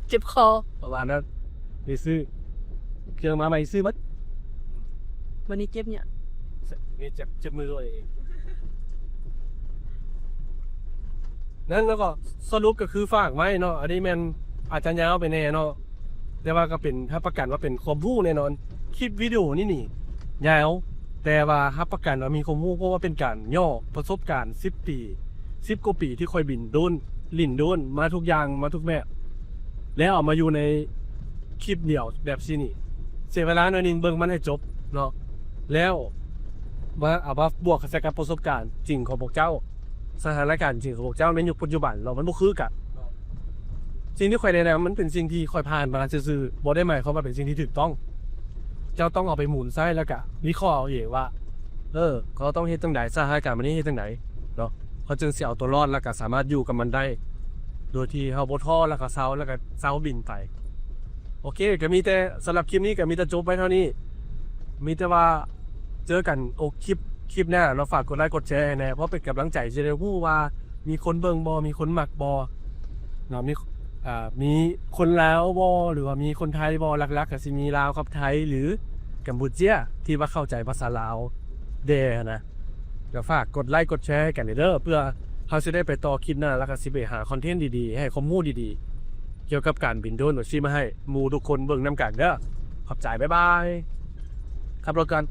ເຈັບຄໍ ປະມານນັ້ນ. ໄດ້ຊື້ເຄື່ອງມາໃໝ່ ຊື້ໝົດ. ບັດນີ້ເຈັບຫຍັງ ນີ້ເຈັບ ເຈັບມືໂລດເອງ. ນັ້ນ ແລ້ວກໍສະຫຼຸບກໍຄືຝາກໄວ້ເນາະ ອັນນີ້ແມ່ນອາດຈະຍາວໄປແດ່ເນາະ ແຕ່ວ່າກໍເປັນ ຮັບປະກັນວ່າເປັນຄວາມຮູ້ແນ່ນອນ. ຄລິບວິດີໂອນີ້ນີ້ຍາວ ແຕ່ວ່າຮັບປະກັນວ່າມີຄວາມຮູ້ ເພາະວ່າເປັນການຫຍໍ້ປະສົບການສິບປີ ສິບກວ່າປີທີ່ຂ້ອຍບິນໂດຣນ ຫຼິ້ນໂດຣນມາທຸກຢ່າງ ມາທຸກແບບ ແລ້ວເອົາມາຢູ່ໃນຄລິບດຽວແບບຊີ້ນີ້ ເສຍເວລາໜ້ອຍໜຶ່ງ ເບິ່ງມັນໃຫ້ຈົບເນາະ ແລ້ວມາເອົາມາບວກໃສ່ກັບປະສົບການຈິງຂອງພວກເຈົ້າ. ສະຖານະການຈິງຂອງພວກເຈົ້າໃນຍຸກປັດຈຸບັນເນາະ ມັນບໍ່ຄືກັນ. ສິ່ງທີ່ຂ້ອຍແນະນຳ ມັນເປັນສິ່ງທີ່ຂ້ອຍຜ່ານມາຊື່ໆ ບໍ່ໄດ້ໝາຍຄວາມວ່າເປັນສິ່ງທີ່ຖືກຕ້ອງ. ເຈົ້າຕ້ອງເອົາໄປໝູນໃຊ້ ແລ້ວກະວິເຄາະເອົາເອງວ່າ ເອີ ເຮົາຕ້ອງເຮັດຈັ່ງໃດ ສະຖານະການບັດນີ້ເຮັດຈັ່ງໃດ. ເນາະ ເຮົາຈຶ່ງຊິເອົາຕົວລອດ ແລ້ວກໍສາມາດຢູ່ກັບມັນໄດ້ ໂດຍທີ່ເຮົາບໍ່ທໍ້ ແລ້ວກໍເຊົາ ແລ້ວກໍເຊົາບິນໄປ. ໂອເຄ ກໍມີແຕ່ ສຳລັບຄລິບນີ້ກໍມີແຕ່ຈົບໄວ້ເທົ່ານີ້ ມີແຕ່ວ່າເຈີກັນໂອ ຄລິບ ຄລິບໜ້າເນາະ. ຝາກກົດໄລກົດແຊໃຫ້ແດ່ ເພາະເປັນກຳລັງໃຈ ຈະໄດ້ຮູ້ວ່າມີຄົນເບິ່ງບໍ່ ມີຄົນມັກບໍ່ເນາະ ມີ ອ່າ ມີຄົນລາວບໍ່ ຫຼືວ່າມີຄົນໄທບໍ່. ຫຼັກໆກໍຊິມີລາວກັບໄທ ຫຼື ກຳປູເຈຍ ທີ່ວ່າເຂົ້າໃຈພາສາລາວແດ່ຫັ້ນນະ. ກໍຝາກກົດໄລກົດແຊໃຫ້ກັນເດີ ເພື່ອເຮົາຊິໄດ້ໄປຕໍ່ຄລິບໜ້າ ແລ້ວກໍຊິໄປຫາຄອນເທັນດີໆ ໃຫ້ຄວາມຮູ້ດີໆ ກ່ຽວກັບການບິນໂດຣນໂອຊີມາໃຫ້ໝູ່ທຸກຄົນເບິ່ງນຳກັນເດີ. ຂອບໃຈ ບາຍບາຍ ຂັບລົດກ່ອນ.